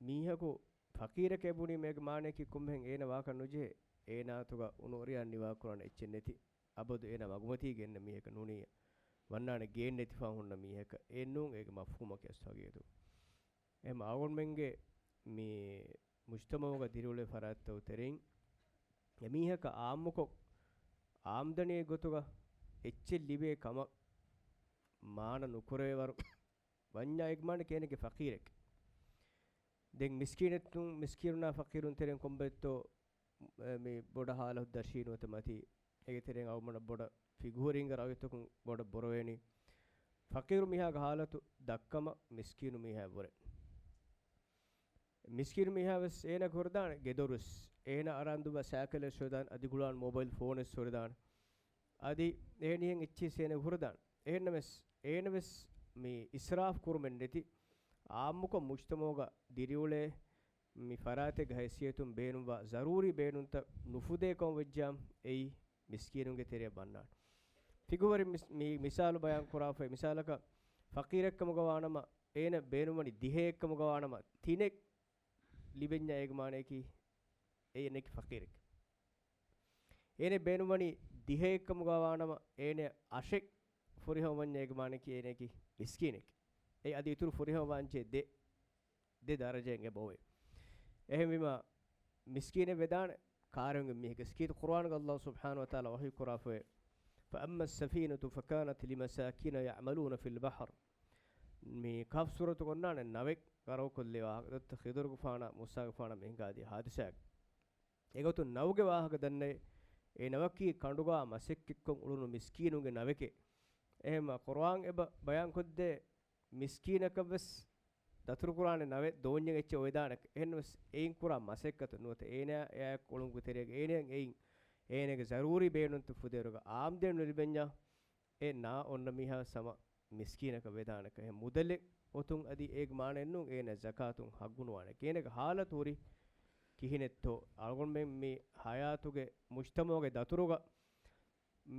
މީހަކު ފަޤީރެކޭ ބުނީމަ އޭގެ މާނައަކީ ކޮންމެހެން އޭނަ ވާކަށް ނުޖެހޭ، އޭނާތުގަ އުނުއަރިޔާ ނިވާކުރާނެ އެއްޗެއް ނެތި، އަބަދު އޭނާ މަގުމަތީގަ އިންނަ މީހަކަށް ނޫނިއްޔާ، ވަންނާނެ ގެއެއް ނެތިފަ ހުންނަ މީހަކަށް އެއްނޫން އޭގެ މަފްހޫމަކީ އަސްލު ޙަޤީޤަތު. އެހެން އަޅުގަނޑުމެންގެ މި މުޖްތަމަޢުގަ ދިރިއުޅޭ ފަރާތްތައް ތެރެއިން އެމީހަކަށް އާއްމުކޮށް އާމްދަނީ ގޮތުގަ އެއްޗެއް ލިބޭ ކަމަށް މާނަ ނުކުރެވޭވަރު ވަންޏާ އޭގެ މާނައަކީ އޭނަ ފަޤީރެކޭ. ދެން މިސްކީނެއް، މިސްކީނުންނާ ފަޤީރުން ތެރެއިން ކޮންބައެއްތޯ މި ބޮޑަށް ޙާލަތު ދަށީ ނުވަތަ މަތީ، އޭގެ ތެރެއިން އަޅުގަނޑަށް ބޮޑަށް ފިޤުހުވެރިންގެ ރައުޔުތަކުން ބޮޑަށް ބުނެވޭނީ، ފަޤީރު މީހާގެ ޙާލަތު ދައްކަމަށް މިސްކީނު މީހާއަށްވުރެ. މިސްކީނު މީހާވެސް އޭނަ ހުރެދާނެ ގެދޮރުވެސް، އޭނަ އަރާން ދުއްވާ ސައިކަލެއް ހުރެދާނެ، އަދި ގުޅާން މޮބައިލް ފޯނެއް ހުރެދާނެ. އަދި އެހެނިހެން އެއްޗެއް އޭނަ ހުރެދާނެ. އެހެންނަމަވެސް އޭނަވެސް މި އިސްރާފް ކުރުމެއް ނެތި، އާއްމުކޮށް މުޖްތަމަޢުގަ ދިރިއުޅޭ މި ފަރާތެއްގެ ހައިސިއްޔަތުން ބޭނުންވާ ޒަރޫރީ ބޭނުންތައް ނުފުދޭ ކަމަށް ވެއްޖާމަ އެއީ މިސްކީނުންގެ ތެރެއަށް ވަންނާނެ. ފިޤުހުވެރިން މިސް-، މި މިސާލު ބަޔާން ކުރާފައި، މިސާލަކަށް ފަޤީރެއްކަމުގަ ވާނަމަ، އޭނަ ބޭނުންވަނީ ދިހައެއްކަމުގަ ވާނަމަ، ތިނެއް ލިބެންޏާ އޭގެ މާނައަކީ އެ އޭނައަކީ ފަޤީރެކޭ. އޭނަ ބޭނުންވަނީ ދިހައެއްކަމުގަ ވާނަމަ، އޭނަ އަށެއް ފުރިހަމަވަންޏާ އޭގެ މާނައަކީ އޭނައަކީ މިސްކީނެކޭ. އެ އަދި އިތުރު ފުރިހަމަވާންޖެހޭ ދެ ދެ ދަރަޖައިން އެބައޮތް. އެހެންވީމަ، މިސްކީނެއް ވެދާނެ، ކާރެއް ހުންގެ މީހެކޭ. ކީރިތި ޤުރުއާނުގަ ﷲ ސުބްޙާނަހޫ ވަތަޢާލާ ވަޙީ ކުރާފައި، فَأَمَّا السَّفِينَةُ فَكَانَتْ لِمَسَاكِينَ يَعْمَلُونَ فِي الْبَحْرِ. މި ކަހްފު ސޫރަތުގަ އޮންނާނެ ނަވެއް، ގަރަޤުކޮށްލި ވާހަކަ، ދޮތްތަ ޚިޟުރުގެފާނާ މޫސާގެފާނާ މި ހިނގާދިޔަ ޙާދިސާއެއް. އެގޮތުން ނަވުގެ ވާހަކަ ދަންނައި، އެ ނަވަކީ ކަނޑުގާ މަސައްކަތްކޮށް އުޅުނު މިސްކީނުންގެ ނަވެކޭ. އެހެންމަ ޤުރުއާން އެބަ ބަޔާންކޮށްދޭ މިސްކީނަކަށްވެސް ދަތުރުކުރާނެ ނަވެއް ދޯންޏެއް އެއްޗެއް އޮވެދާނެ. އެހެންވެސް އެއިން ކުރާ މަސައްކަތު ނުވަތަ އޭނަ އެއާއެކު އުޅުމުގެ ތެރޭގަ އޭނައަށް އެއިން އޭނަގެ ޒަރޫރީ ބޭނުންތައް ފުދޭއިރުގަ އާމްދަނީ ނުލިބެންޏާ، އެ ނާ އޮންނަ މީހާ ސަމަ މިސްކީނަކަށް ވެދާނެކަން. އެހެން މުދަލެއް އޮތުން އަދި އޭގެ މާނައެއްނޫން އޭނަ ޒަކާތުން ހައްގުނުވާނެ. އޭނަގެ ޙާލަތު ހުރީ ކިހިނެއްތޯ؟ އަޅުގަނޑުމެން މި ޙަޔާތުގެ މުޖްތަމަޢުގެ ދަތުރުގަ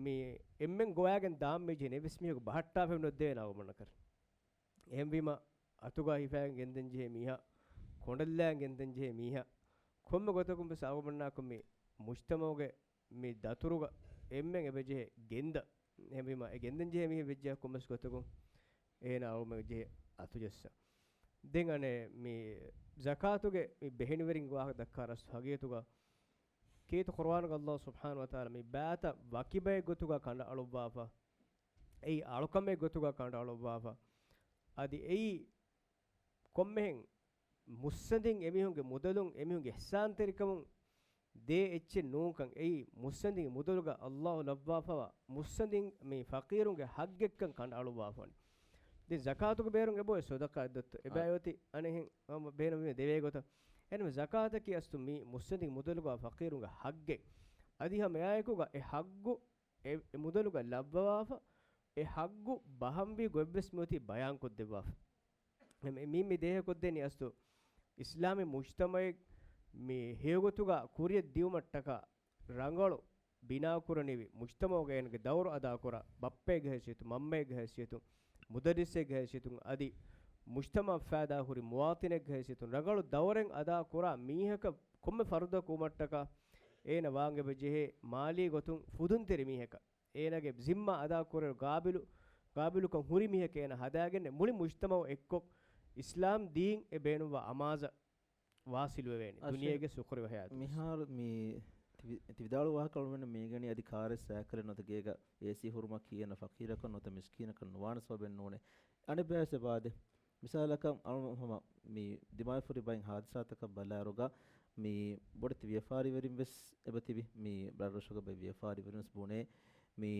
މި އެންމެން ގޮވާގެން ދާން މިޖެހެނީ އެއްވެސް މީހަކު ބަހައްޓާފައި ނުދޭނެ އަޅުގަނޑަކަށް. އެހެންވީމަ، އަތުގަ ހިފާގެން ގެންދަން ޖެހޭ މީހާ، ކޮނޑަށްލާގެން ގެންދަން ޖެހޭ މީހާ، ކޮންމެ ގޮތަކުން ވެސް އަޅުގަނޑަކު މި މުޖްތަމަޢުގެ މި ދަތުރުގަ އެންމެން އެބަޖެހޭ ގެންދަން. އެހެންވީމަ، އެ ގެންދަން ޖެހޭ މީހެއް ވެއްޖެ ކޮންމެސް ގޮތަކުން އޭނަ އަޅުގަނޑު ޖެހޭ އަތުޖައްސަން. ދެން އަނެއް މި ޒަކާތުގެ މި ބެހެނިވެރިންގެ ވާހަކަ ދައްކާ ރަސް ހަގީގަތުގަ ކީރިތި ޤުރުއާނުގަ ﷲ ސުބްޙާނަހޫ ވަތަޢާލާ މި ބައިތައް ވަކި ބައެއް ގޮތުގަ ކަނޑައަޅުއްވާފަ، އެއީ އަޅުކަމެއް ގޮތުގަ ކަނޑައަޅުއްވާފަ. އަދި އެއީ ކޮންމެހެން މުއްސަނދިން އެމީހުންގެ މުދަލުން އެމީހުންގެ އިޙްސާންތެރިކަމުން ދޭ އެއްޗެއް ނޫންކަން، އެއީ މުއްސަނދިންގެ މުދަލުގަ ﷲ ލައްވާފަވާ މުއްސަނދިން މި ފަޤީރުންގެ ޙައްޤެއްކަން ކަނޑައަޅުއްވާފަވަނީ. ދެން ޒަކާތުގެ ބޭރުން އެބައޮތް ޞަދަޤާތް ދޮތްތަ؟ އެބައި އޮތީ އަނެއްހެން ބޭނުންވީމަ ދެވޭ ގޮތަށް. އެހެންވެ ޒަކާތަކީ އަސްލު މި މުއްސަނދިން މުދަލުގަ ފަޤީރުންގެ ޙައްޤެއް. އަދި ހަމައެއާއެކުގަ އެ ޙައްޤު އެ، އެ މުދަލުގަ ލައްވަވާފަ، އެ ހައްގު ބަހަންވީ ގޮތްވެސް މިއޮތީ ބަޔާންކޮށްދެއްވާފަ. މި، މި، މި ދޭހަކޮށްދޭނީ އަސްލު އިސްލާމީ މުޖްތަމަޢެއް މި ހެޔޮގޮތުގަ ކުރިޔަށް ދިއުމަށްޓަކާ ރަނގަޅު ބިނާކުރަނިވި މުޖްތަމަޢުގަ އޭނަގެ ދައުރު އަދާކުރާ، ބައްޕައެއްގެ ހައިސިއްޔަތުން، މަންމައެއްގެ ހައިސިއްޔަތުން، މުދައްރިސެއްގެ ހައިސިއްޔަތުން އަދި މުޖްތަމަޢަށް ފައިދާހުރި މުވާތިނެއްގެ ހައިސިއްޔަތުން ރަނގަޅު ދައުރެއް އަދާކުރާ މީހަކަށް ކޮންމެ ފަރުދަކު ވުމަށްޓަކާ އޭނަ ވާން އެބަ ޖެހޭ މާލީ ގޮތުން ފުދުންތެރި މީހަކަށް. އޭނާގެ ޒިންމާ އަދާކުރެއްވި ގާބިލު، ގާބިލުކަން ހުރި މީހަކަށް އޭނާ ހަދާގެން މުޅި މުޖްތަމަޢު އެއްކޮށް އިސްލާމް ދީން އެ ބޭނުންވާ އަމާޒަށް ވާސިލުވެވޭނެ. އަށެ، ދުނިޔޭގެ ސުކުރު ހަޔާތު. މިހާރު މި ތި ވި-، ތި ވިދާޅު ވާހަކަ އަޅުމެންނަށް މީގަނީ އަދި ކާރެއް ސައިކަލެއް ނުވަތަ ގޭގަ އޭސީ ހުރުމަކީ އޭނަ ފަޤީރަކަށް ނުވަތަ މިސްކީނަކަށް ނުވާނެ ސަބަބެއް ނޫނޭ. އަނެއް ބަޔަސް އެބާދެ. މިސާލަކަށް އަޅު-، ހަމަ މި ދިމާވެފަ ހުރި ބައެއް ހާދިސާތަކަށް ބަލާއިރުގަ މި ބޮޑެތި ވިޔަފާރިވެރިން ވެސް އެބަ ތިބި. މި ބައެއް ރަށުގަ ބައެއް ވިޔަފާރިވެރިން ވެސް ބުނޭ. މި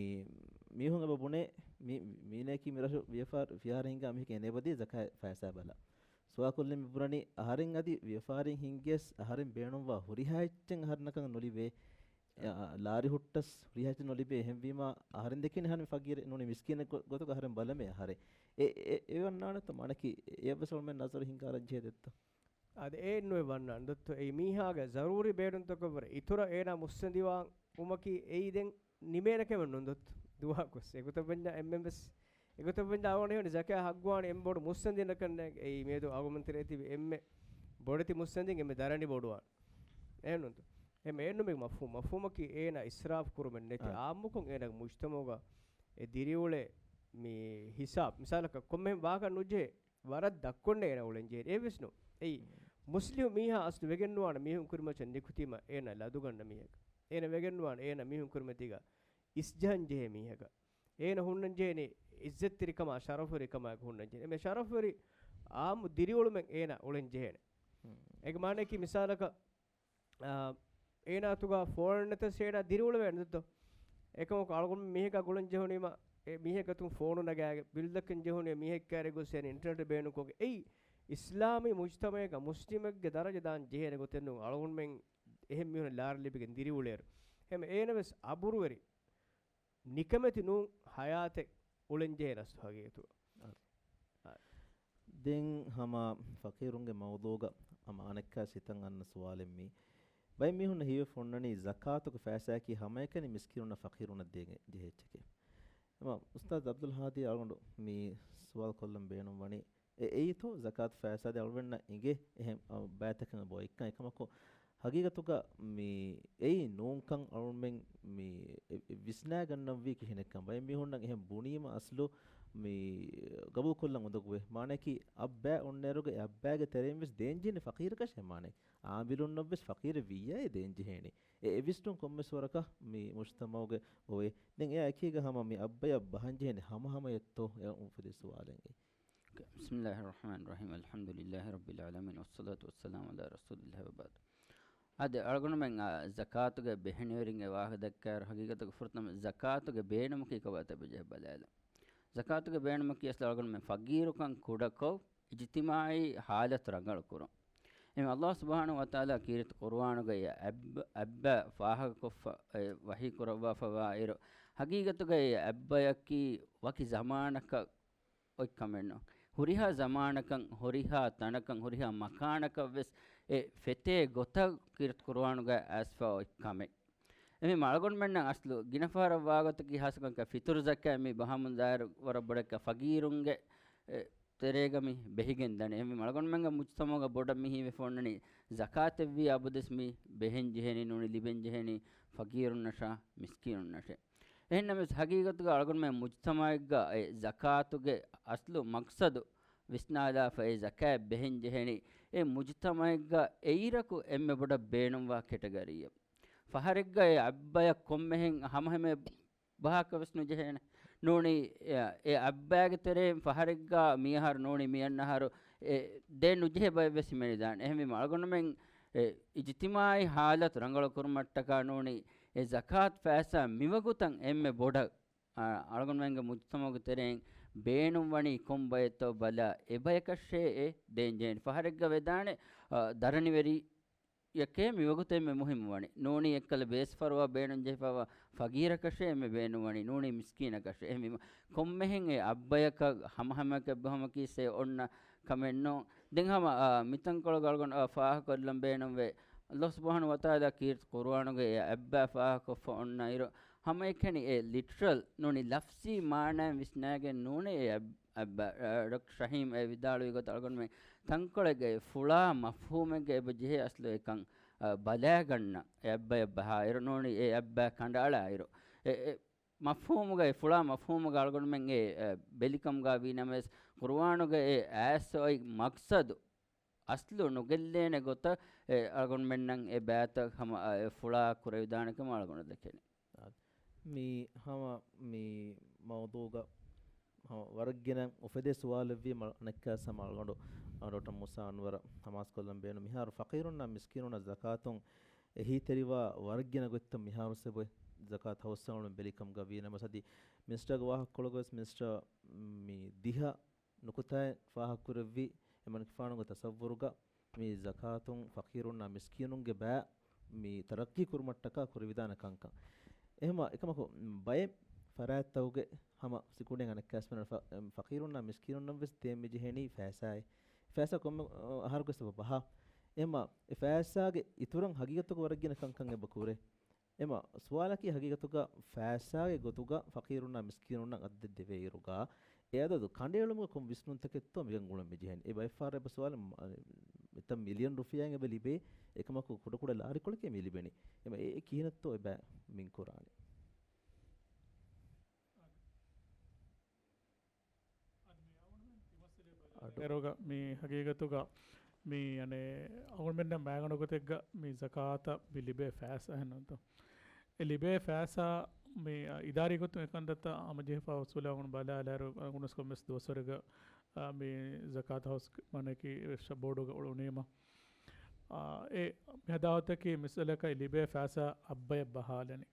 މީހުން އެބަ ބުނޭ، މި، މީނައަކީ މި ރަށު ވިޔަފާރި، ފިހާރަ ހިންގާ މީހަކަށް އޭނަ އެބަދީ ޒަކާތް ފައިސާ ބަލާ. ސުވާލުކޮށްލަން މި ބުނަނީ، އަހަރެން އަދި ވިޔަފާރިން ހިންގިޔަސް އަހަރެން ބޭނުންވާ ހުރިހާ އެއްޗެއް އަހަރެންނަކަށް ނުލިބޭ. އާ، ލާރި ހުއްޓަސް ހުރިހާ އެއްޗެއް ނުލިބޭ. އެހެންވީމާ، އަހަރެން ދެކެނީ އަހަރެން ފަގީރެއް ނޫނީ މިސްކީނެއް ގޮ-، ގޮތުގަ އަހަރެން ބަލަމޭ އަހަރެން. އެ، އެ، އެ ވަންނާނެތަ މާނައަކީ އެއަށްވެސް އަޅުމެން ނަޒަރު ހިންގާލަން ޖެހޭ ދެއްތޯ؟ އާދެ، އެއެއްނުވެ ވަންނާނެ ދޮއްތޯ. އެއީ މީހާގެ ޒަރޫރީ ބޭނުންތަކަށްވުރެ އިތުރަށް އޭނާ މުއްސަނދިވާން ވުމަކީ އެއީ ދެން ނިމޭނެ ކަމެއް ނޫން ދޮއްތޯ. ދުވަހަކުވެސް އެގޮތަށްވަންޏާ އެންމެންވެސް، އެގޮތަށްވަންޏާ އަޅުގަނޑު ހީވަނީ ޒަކާތް ހައްގުވާނީ އެންމެ ބޮޑު މުއްސަނދިންނަކަށް ނޭނގެ. އެއީ މިއަދު އަޅުގަނޑުމެން ތެރޭ ތިބި އެންމެ ބޮޑެތި މުއްސަނދިން އެންމެ ދަރަނި ބޮޑުވާނެ. އެހެންނޫންތޯ؟ އެހެން އެއެއްނު މީގެ މަފްހޫމް. މަފްހޫމަކީ އޭނާ އިސްރާފް ކުރުމެއް ނެތި. އާ. އާއްމުކޮށް އޭނާގެ މުޖްތަމަޢުގަ އެ ދިރިއުޅޭ މި ހިސާބް. މިސާލަކަށް ކޮންމެހެން ވާހަކަ ނުޖެހޭ، ވަރަށް ދަށްކޮށްނޭ އޭނާ އުޅެން ޖެހޭ. އެއްވެސް ނޫން. އެއީ މުސްލިމް މީހާ އަސްލު ވެގެންނުވާނެ މީހުން ކުރިމައްޗަށް ނިކުތީމަ އޭނާ ލަދުގަންނަ މީހަކަށް. އޭނާ ވެގެންނުވާނެ އޭނާ މީހުން ކުރިމަތީގަ އިސްޖަހަން ޖެހޭ މީހަކަށް. އޭނަ ހުންނަން ޖެހޭނީ އިއްޒަތްތެރިކަމާ، ޝަރަފުވެރިކަމާއެކު ހުންނަން ޖެހޭނެ. އެމެ ޝަރަފުވެރި އާއްމު ދިރިއުޅުމެއް އޭނަ އުޅެން ޖެހޭނެ. ހުން. އޭގެ މާނައަކީ މިސާލަކަށް، އާ، އޭނާ އަތުގަ ފޯނެއް ނެތަސް އޭނާ ދިރިއުޅެވޭނެ ދޯ؟ އެކަމަކު އަޅުގަނޑު މީހަކާ ގުޅަން ޖެހުނީމަ، އެ މީހެއް ގަތުން ފޯނު ނަގާގެ ބިލް ދައްކަން ޖެހުނީ މީހެއް ކާރެއް ގޮސް އޭނަ އިންޓަރނެޓް ބޭނުންކޮށްގެ. އެއީ އިސްލާމީ މުޖްތަމަޢެއްގަ މުސްލިމެއްގެ ދަރަޖަ ދާން ޖެހޭނެ ގޮތެއް ނޫން. އަޅުގަނޑުމެން އެހެން މީހުން ލާރި ލިބިގެން ދިރިއުޅޭއިރު. އެހެން އޭނަ ވެސް އަބުރުވެރި ނިކަމެތި ނޫން ހަޔާތެއް އުޅެންޖެހޭ ރަސްތު ހަގީގަތުގަ. އާ. އާ. ދެން ހަމަ ފަޤީރުންގެ މައުޟޫގަ ހަމަ އަނެއްކާ ސިތަން އަންނަ ސުވާލެއް މީ. ބައެއް މީހުންނަށް ހީވެފަ އޮންނަނީ ޒަކާތުގެ ފައިސާއަކީ ހަމައެކަނި މިސްކީނުންނަށް ފަޤީރުންނަށް ދޭން ޖެހޭ އެއްޗެކޭ. ހަމަ އުސްތާޛް ޢަބްދުލް ހާދީ އަޅުގަނޑު މި ސުވާލު ކޮށްލަން ބޭނުންވަނީ، އެ، އެއީތޯ ޒަކާތު ފައިސާދީ އަޅުގަނޑަށް އިނގޭ އެހެން، އަ، ބައިތަކެއް އެބައޮތްކަން. އެކަމަކު، ހަގީގަތުގަ މި އެއީ ނޫންކަން އަޅުމެން މި އެ، އެ، ވިސްނާގަންނަންވީ ކިހިނެއްކަން. ބައެއް މީހުންނަށް އެހެން ބުނީމަ އަސްލު މި ގަބޫލުކޮށްލަން އުނދަގޫވޭ. މާނައަކީ އައްބާ އޮންނައިރުގަ އެ އައްބާގެ ތެރެއިން ވެސް ދޭންޖެހޭނެ ފަޤީރަކަށް މާނައަކީ. އާމިލުންނަށްވެސް ފަޤީރެއް ވިއްޔާ އެ ދޭންޖެހޭނީ. އެ އެވިސްނުން ކޮންމެސް ވަރަކަށް މި މުޖްތަމަޢުގަ އޮވޭ. ދެން އެއާ އެކީގަ ހަމަ މި އައްބަޔަށް ބަހަންޖެހޭނެ ހަމަހަމަޔަށްތޯ އެ އުފެދި ސުވާލެއް އެއީ. بسم الله الرحمن الرحيم. الحمد لله رب العالمين. والصلاة والسلام على رسول الله وبعد. އާދެ، އަޅުގަނޑުމެން، އާ، ޒަކާތުގެ ބެހެނިވެރިންގެ ވާހަކަ ދައްކާއިރު، ހަގީގަތުގަ ފުރަތަމަ ޒަކާތުގެ ބޭނުމަކީ ކޮބާތޯ އެބަޖެހޭ ބަލާލަން. ޒަކާތުގެ ބޭނުމަކީ އަސްލު އަޅުގަނޑުމެން ފަގީރުކަން ކުޑަކޮށް، އިޖްތިމާޢީ ޙާލަތު ރަނގަޅުކުރުން. އެހެން ﷲ ސުބްޙާނަހޫ ވަތަޢާލާ ކީރިތި ޤުރުއާނުގައި އެ އަތް، އަތްބަޔަށް ފާހަގަކޮށްފަ، އެ، ވަޙީ ކުރައްވާފަވާއިރު، ހަގީގަތުގައި އެ އަތްބަޔަކީ ވަކި ޒަމާނަކަށް އޮތް ކަމެއް ނޫން. ހުރިހާ ޒަމާނަކަށް، ހުރިހާ ތަނަކަށް، ހުރިހާ މަކާނަކަށް ވެސް އެ ފެތޭ ގޮތަށް ކީރިތި ޤުރުއާނުގައި އައިސްފަ އޮތް ކަމެއް. އެމީ އަޅުގަނޑުމެންނަށް އަސްލު ގިނަ ފަހަރަށް ވާގޮތަކީ ހާއްސަކޮށް ފިތުރު ޒަކާތް މި ބަހަމުން ދާއިރު ވަރަށް ބޮޑަކަށް ފަގީރުންގެ، އެ، ތެރޭގަ މި ބެހިގެން ދަނީ. އެހެންވީމަ އަޅުގަނޑުމެންގެ މުޖްތަމަޢުގަ ބޮޑަށް މި ހީވެފަ އޮންނަނީ ޒަކާތެއްވީ އަބަދުވެސް މި ބެހެން ޖެހޭނީ ނޫނީ ލިބެން ޖެހޭނީ ފަގީރުންނަށާ މިސްކީނުންނަށޭ. އެހެންނަމަވެސް ހަގީގަތުގަ އަޅުގަނޑުމެން މުޖްތަމަޢެއްގަ އެ ޒަކާތުގެ އަސްލު މަޤްޞަދު ވިސްނާލާފަ އެ ޒަކާތް ބެހެން ޖެހޭނީ އެ މުޖްތަމަޢެއްގަ އެއިރަކު އެންމެ ބޮޑަށް ބޭނުންވާ ކެޓަގަރީއެއް. ފަހަރެއްގަ އެ އަތްބަޔަށް ކޮންމެހެން ހަމަހަމަޔަށް ބަހާކަށް ވެސް ނުޖެހޭނެ. ނޫނީ، އެ، އެ އަތްބަޔާގެ ތެރެއިން ފަހަރެއްގަ މިއަހަރު ނޫނީ މިއަންނަ އަހަރު އެ ދޭން ނުޖެހޭ ބައެއް ވެސް ހިމެނިދާނެ. އެހެންވީމަ އަޅުގަނޑުމެން އެ އިޖްތިމާޢީ ޙާލަތު ރަނގަޅު ކުރުމަށްޓަކާ ނޫނީ އެ ޒަކާތް ފައިސާ މިވަގުތަށް އެންމެ ބޮޑަށް، އަ، އަޅުގަނޑުމެންގެ މުޖްތަމަޢުގެ ތެރެއިން ބޭނުންވަނީ ކޮން ބައެއްތޯ ބަލާ އެ ބަޔަކަށޭ އެ ދޭން ޖެހޭނީ. ފަހަރެއްގަ ވެދާނެ، އަ، ދަރަނިވެރި އެކޭ މިވަގުތެއްމެ މުހިއްމުވަނީ. ނޫނީ އެއްކަލަ ބޭސްފަރުވާ ބޭނުންޖެހިފައިވާ ފަގީރަކަށޭ އެންމެ ބޭނުންވަނީ. ނޫނީ މިސްކީނަކަށޭ. އެހެންވީމަ ކޮންމެހެން އެ އަށްބަޔަކަށް ހަމަހަމަޔަކަށް އެއްބަހުމަކީ ސޭ އޮންނަ ކަމެއް ނޫން. ދެން ހަމަ، އާ، މިތަންކޮޅުގަ އަޅުގަނޑު، އާ، ފާހަގަކޮށްލަން ބޭނުންވޭ. ﷲ ސުބްޙާނަހޫ ވަތަޢާލާ ކީރިތި ޤުރުއާނުގައި އެ އަށްބައި ފާހަގަކޮށްފަ އޮންނަ އިރު، ހަމައެކަނި އެ ލިޓްރަލް ނޫނީ ލަފްޒީ މާނައިން ވިސްނާގެން ނޫނޭ އެ އަށް-، އަށްބަ-، އާ، ޑޮކްޓަރ ޝަހީމް އެ ވިދާޅުވި ގޮތަށް އަޅުގަނޑުމެން ތަންކޮޅެއްގައި ފުޅާ މަފްހޫމެއްގައި އެބަ ޖެހޭ އަސްލު އެކަން، އާ، ބަލާގަންނަ އެ އަށްބަޔަށް ބަހާ އިރު ނޫނީ އެ އަށްބައި ކަނޑައަޅާ އިރު. އެ، އެ މަފްހޫމުގައި ފުޅާ މަފްހޫމުގަ އަޅުގަނޑުމެން އެ، އެ، ބެލިކަމުގަ ވީ ނަމަވެސް، ޤުރުއާނުގަ އެ އައިސް އޮތް މަޤްޞަދު އަސްލު ނުގެއްލޭނެ ގޮތަށް އެ އަޅުގަނޑުމެންނަށް އެ ބައިތައް ހަމަ، އެ ފުޅާ ކުރެވިދާނެ ކަމަށް އަޅުގަނޑު ދެކެނީ. މި ހަމަ މި މައުޟޫގަ ހަމަ ވަރަށް ގިނަ އުފެދޭ ސުވާލެއްވީ މަ-، އަނެއްކާސް ހަމަ އަޅުގަނޑު، އަ، ޑޮކްޓަރ މޫސާ އަންވަރަށް ހަމަހަސްކޮށްލަން ބޭނުން. މިހާރު ފަޤީރުންނާ މިސްކީނުންނަށް ޒަކާތުން އެހީތެރިވާ ވަރަށް ގިނަ ގޮތްތައް މިހާރު ސެބޮތް ޒަކާތު ހައުސް އަޅުން ބެލި ކަމުގަ ވީ ނަމަ ސަދި މިނިސްޓަރގެ ވާހަކަކޮޅުގަވެސް މިނިސްޓަރ މި ދިހަ ނުކުތާއެއް ފާހަގަކުރެއްވި އެމަނިކުފާނުގެ ތަސައްވުރުގަ މި ޒަކާތުން ފަޤީރުންނާ މިސްކީނުންގެ ބައި މި ތަރައްޤީ ކުރުމަށްޓަކާ ކުރެވިދާނެ ކަންކަން. އެހެމަ އެކަމަކު ބައެއް ފަރާތްތަކުގެ ހަމަ ސިކުނޑިން އަނެއްކާސް ފެނުނު ފަ-، ފަޤީރުންނާ މިސްކީނުންނަށް ވެސް ދޭން މި ޖެހެނީ ފައިސާއެއް. ފައިސާ ކޮންމެ އަހަރަކުވެސް ބަހާ. އެހެމަ އެ ފައިސާގެ އިތުރަށް ހަގީގަތުގަ ވަރަށް ގިނަ ކަންކަން އެބަ ކުރޭ. އެމަ ސުވާލަކީ ހަގީގަތުގަ ފައިސާގެ ގޮތުގަ ފަޤީރުންނާ މިސްކީނުންނަށް އަދަދެއް ދެވޭއިރުގަ، އެ އަދަދު ކަނޑައެޅުމުގަ ކޮން ވިސްނުންތަކެއްތޯ މިގަން ގުޅަން މި ޖެހެނީ. އެ ބައެއްފަހަރަށް އެބަ ސުވާލެއް މަ-، މިތަން މިލިއަން ރުފިޔާއިން އެބަ ލިބޭ، އެކަމަކު ކުޑަކުޑަ ލާރިކޮޅަކޭ މި ލިބެނީ. އެމަ އެ، އެ ކިހިނެއްތޯ އެބަ މިން ކުރާނީ. އަޑު. އޭރުގަ މި ހަގީގަތުގަ މި އަނެއް އަޅުގަނޑުމެންނަށް މައިގަނޑު ގޮތެއްގަ މި ޒަކާތަށް މި ލިބޭ ފައިސާ އެހެންނުތޯ؟ އެ ލިބޭ ފައިސާ މި އިދާރީ ގޮތުން އެކަންތައްތައް ހަމަޖެހިފަ އުސޫލަށް އަޅުގަނޑު ބަލާލާއިރު، އަޅުގަނޑު ކޮންމެސް ދުވަސްވަރެއްގަ، އާ، މި ޒަކާތު ހައުސް މާނައަކީ ބޯޑުގަ އުޅުނީމަ، އާ، އެ މި ހަދާ ހަދަތަކީ މިސާލަކަށް ލިބޭ ފައިސާ އަށްބަޔަށް ބަހާލަނީ.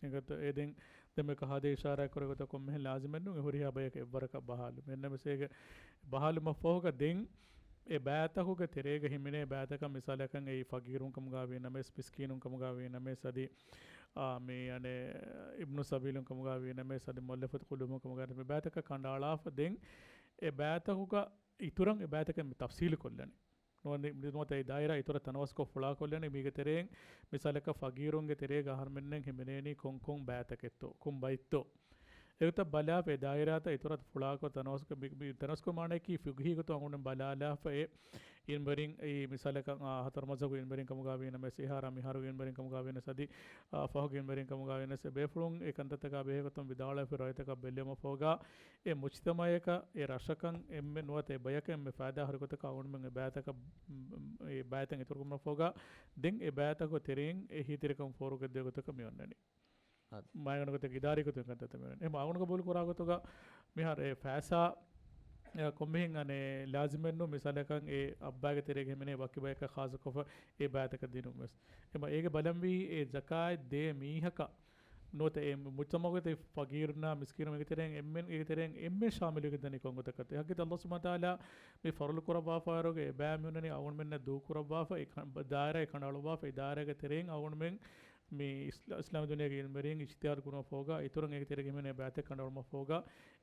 އެގޮތަށް އެ ދެން، ދެންމެ ކަހާދޭ އިޝާރާތް ކުރެއްވި ގޮތަށް ކޮންމެހެން ލާޒިމެއް ނޫން އެ ހުރިހާ ބަޔަކަށް އެއްވަރަކަށް ބަހާލުމެއް. އެހެންނަމަވެސް އޭގެ ބަހާލުމަށްފަހުގަ ދެން އެ ބައިތަކުގެ ތެރޭގަ ހިމެނޭ ބައިތަކަށް މިސާލަކަށް އެއީ ފަގީރުން ކަމުގަ ވީ ނަމަވެސް، މިސްކީނުން ކަމުގަ ވީ ނަމަވެސް، އަދި، އާ، މި އަނެއް އިބްނު ސަބީލުން ކަމުގަ ވީ ނަމަވެސް، އަދި މުއައްލަފަތު ޤުލޫބުން ކަމުގަ ވީ ނަމަވެސް، މި ބައިތަކަށް ކަނޑައަޅާފަ ދެން އެ ބައިތަކުގަ އިތުރަށް އެ ބައިތަކެއް މި ތަފްސީލު ކޮށްލަނީ. ނުވަތަ އެ ދާއިރާ އިތުރަށް ތަނަވަސްކޮށް ފުޅާކޮށްލަނީ. މީގެ ތެރެއިން މިސާލަކަށް ފަގީރުންގެ ތެރޭގަ އަހަރުމެންނަށް ހިމެނޭނީ ކޮން ކޮން ބައިތަކެއްތޯ، ކޮން ބައެއްތޯ. އެގޮތަށް ބަލާފަ އެ ދާއިރާތައް އިތުރަށް ފުޅާކޮށް ތަނަވަސްކޮށް، މި، މި ތަނަވަސްކޮށް މާނައަކީ ފިޤުހީ ގޮތުން އަޅުގަނޑު ބަލާލާފަ އެ އިލްމުވެރިން، އެ މިސާލަކަށް، އާ، ހަތަރު މަޒްހަބުގެ އިލްމުވެރިން ކަމުގަ ވީ ނަމަވެސް، އެހާރާ މިހާރުގެ އިލްމުވެރިން ކަމުގަ ވީ ނަމަވެސް، އަދި، އާ، ފަހުގެ އިލްމުވެރިން ކަމުގަ ވީ ނަމަވެސް، އެ ބޭފުޅުން އެ ކަންތައްތަކާ ބެހޭ ގޮތުން ވިދާޅުވެފަ ރައްޔިތަކާ ބެއްލެވުމަށްފަހުގަ، އެ މުޖްތަމަޢަކަށް އެ ރަށަކަށް އެންމެ ނުވަތަ އެ ބަޔަކަށް އެންމެ ފައިދާ ހުރި ގޮތަކަށް އަޅުގަނޑުމެން އެ ބައިތަކަށް، އެ ބައިތައް އިތުރުކުރުމަށްފަހުގަ، ދެން އެ ބައިތަކުގެ ތެރެއިން އެހީތެރިކަން ފޯރުކޮށްދޭ ގޮތަކަށް މި އޮންނަނީ. އާދެ. މައިގަނޑު ގޮތެއް އިދާރީ ގޮތުން ކަންތައްތައް މި އޮންނަނީ. އެހެން އަޅުގަނޑު ގަބޫލު ކުރާ ގޮތުގަ މިހާރު އެ ފައިސާ، އެ، ކޮންމެހެން އަނެއް ލާޒިމެއް ނޫން މިސާލަކަށް އެ އަށްބައިގެ ތެރޭގަ ހިމެނޭ ވަކި ބަޔަކަށް ޚާއްޞަކޮށްފަ އެ ބައިތަކަށް ދިނުން ވެސް. އެމަ އޭގެ ބަލަންވީ އެ ޒަކާތް ދޭ މީހަކަށް ނުވަތަ އެ މުޖްތަމަޢުގެ ތެ ފަގީރުންނާ މިސްކީނުން އޭގެ ތެރެއިން އެންމެން، އޭގެ ތެރެއިން އެންމެން ޝާމިލުވެގެން ދަނީ ކޮން ގޮތަކަށް. އެ ހަގީގަތަށް އައްލާހު ސުބްޙާނަހޫ ވަތަޢާލާ މި ފަރުޟު ކުރައްވާފައިވާ އޭރުގެ އެ ބައި މި އޮންނަނީ އަޅުގަނޑުމެންނަށް ދޫކުރައްވާފަ، އެ ކަ-، ދާއިރާއެއް ކަނޑައަޅުއްވާފަ، އެ ދާއިރާގެ ތެރެއިން އަޅުގަނޑުމެން މި އިސްލާ-، އިސްލާމީ ދުނިޔޭގެ އިލްމުވެރިން އިޖްތިހާދު ކުރުމަށްފަހުގަ، އިތުރަށް އޭގެ ތެރޭގަ ހިމެނޭ ބައިތައް ކަނޑައަޅުމަށްފަހުގަ،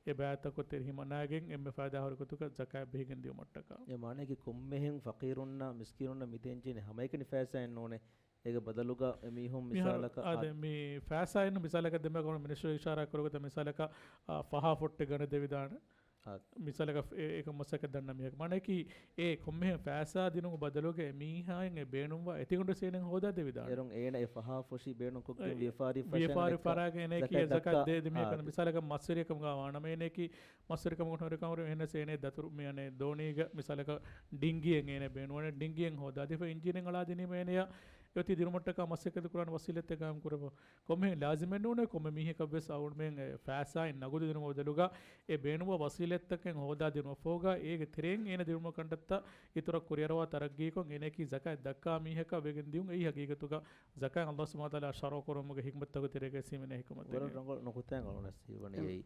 އެ ބައިތަކުގެ ތެރެއިން ހިމަނާގެން އެންމެ ފައިދާ ހުރި ގޮތަކަށް ޒަކާތް ބެހިގެން ދިއުމަށްޓަކާ. އެ މާނައަކީ ކޮންމެހެން ފަޤީރުންނަށް މިސްކީނުންނަށް މި ދޭންޖެހޭނީ ހަމައެކަނި ފައިސާއެއް ނޫނޭ. އޭގެ ބަދަލުގަ އެމީހުން މިހާރު މިސާލަކަށް އާދެ، އާ، މި ފައިސާއެއް ނޫން މިސާލަކަށް ދެންމެ މިނިސްޓަރ އިޝާރާތް ކުރި ގޮތަށް މިސާލަކަށް، އާ، ފަހާ ފޮއްޓެއް ގަނެ ދެވިދާނެ. އާ. މިސާލަކަށް އެ-، އެކަން މަސައްކަތް ދަންނަ މީހަކަށް. މާނައަކީ އެ ކޮންމެހެން ފައިސާ ދިނުމުގެ ބަދަލުގަ އެ މީހާއިން އެ ބޭނުންވާ އެތި ގޮނޑު ސޭނެން ހޯދާ ދެވިދާނެ. އޭރުން އޭނަ އެ ފަހާ ފޮށި ބޭނުންކޮށްގެން އެ ވިޔަފާރި ފަށަން ވިޔަފާރި ދައްކާ ފަރާގެ އޭނައަކީ ޒަކާތް ދައްކާ. އެ ޒަކާތް ދޭ ދެ މީހަކަށް. އާ. މިސާލަކަށް މަސްވެރިއެއް ކަމުގަ ވާނަމަ އޭނައަކީ މަސްވެރިކަމުގަ ހުރިކަމުގަ އެހެނަސް އޭނަ ދަތުރު މި އަނެއް ދޯނީގަ މިސާލަކަށް ޑިންގީއެއް އޭނަ ބޭނުންވާނެ، ޑިންގީއެއް ހޯދާދީފަ އިންޖީނެއް އަޅާދިނީމަ އޭނަޔަށް އެ އޮތީ ދިނުމަށްޓަކާ މަސައްކަތް ކުރާނެ ވަސީލަތެއް ގާއިމް ކުރެވޭ. ކޮންމެހެން ލާޒިމެއް ނޫނޭ ކޮންމެ މީހަކަށް ވެސް އަޅުގަނޑުމެން އެ ފައިސާއިން ނަގުދު ދިނުމަށް ބަދަލުގަ އެ ބޭނުންވާ ވަސީލަތްތަކެއް ހޯދާ ދިނުމަށްފަހުގަ އޭގެ ތެރެއިން އޭނަ ދިނުމަށް ކަންތައްތައް އިތުރަށް ކުރިއަރަވާ ތަރައްގީކޮށް އޭނައަކީ ޒަކާތް ދައްކާ މީހަކަށް ވެގެން ދިޔުން. އެއީ ހަގީގަތުގަ ޒަކާތް އައްލާހު ސުބްޙާނަހޫ ވަތަޢާލާ ޝަރުޢު ކުރުމުގެ ޙިކްމަތްތަކުގެ ތެރޭގައި ހިމެނޭ ޙިކްމަތެއް. ވަރަށް ރަނގަޅު ނުކުތާއެއް އަޅުގަނޑަށް ހީވަނީ އެއީ.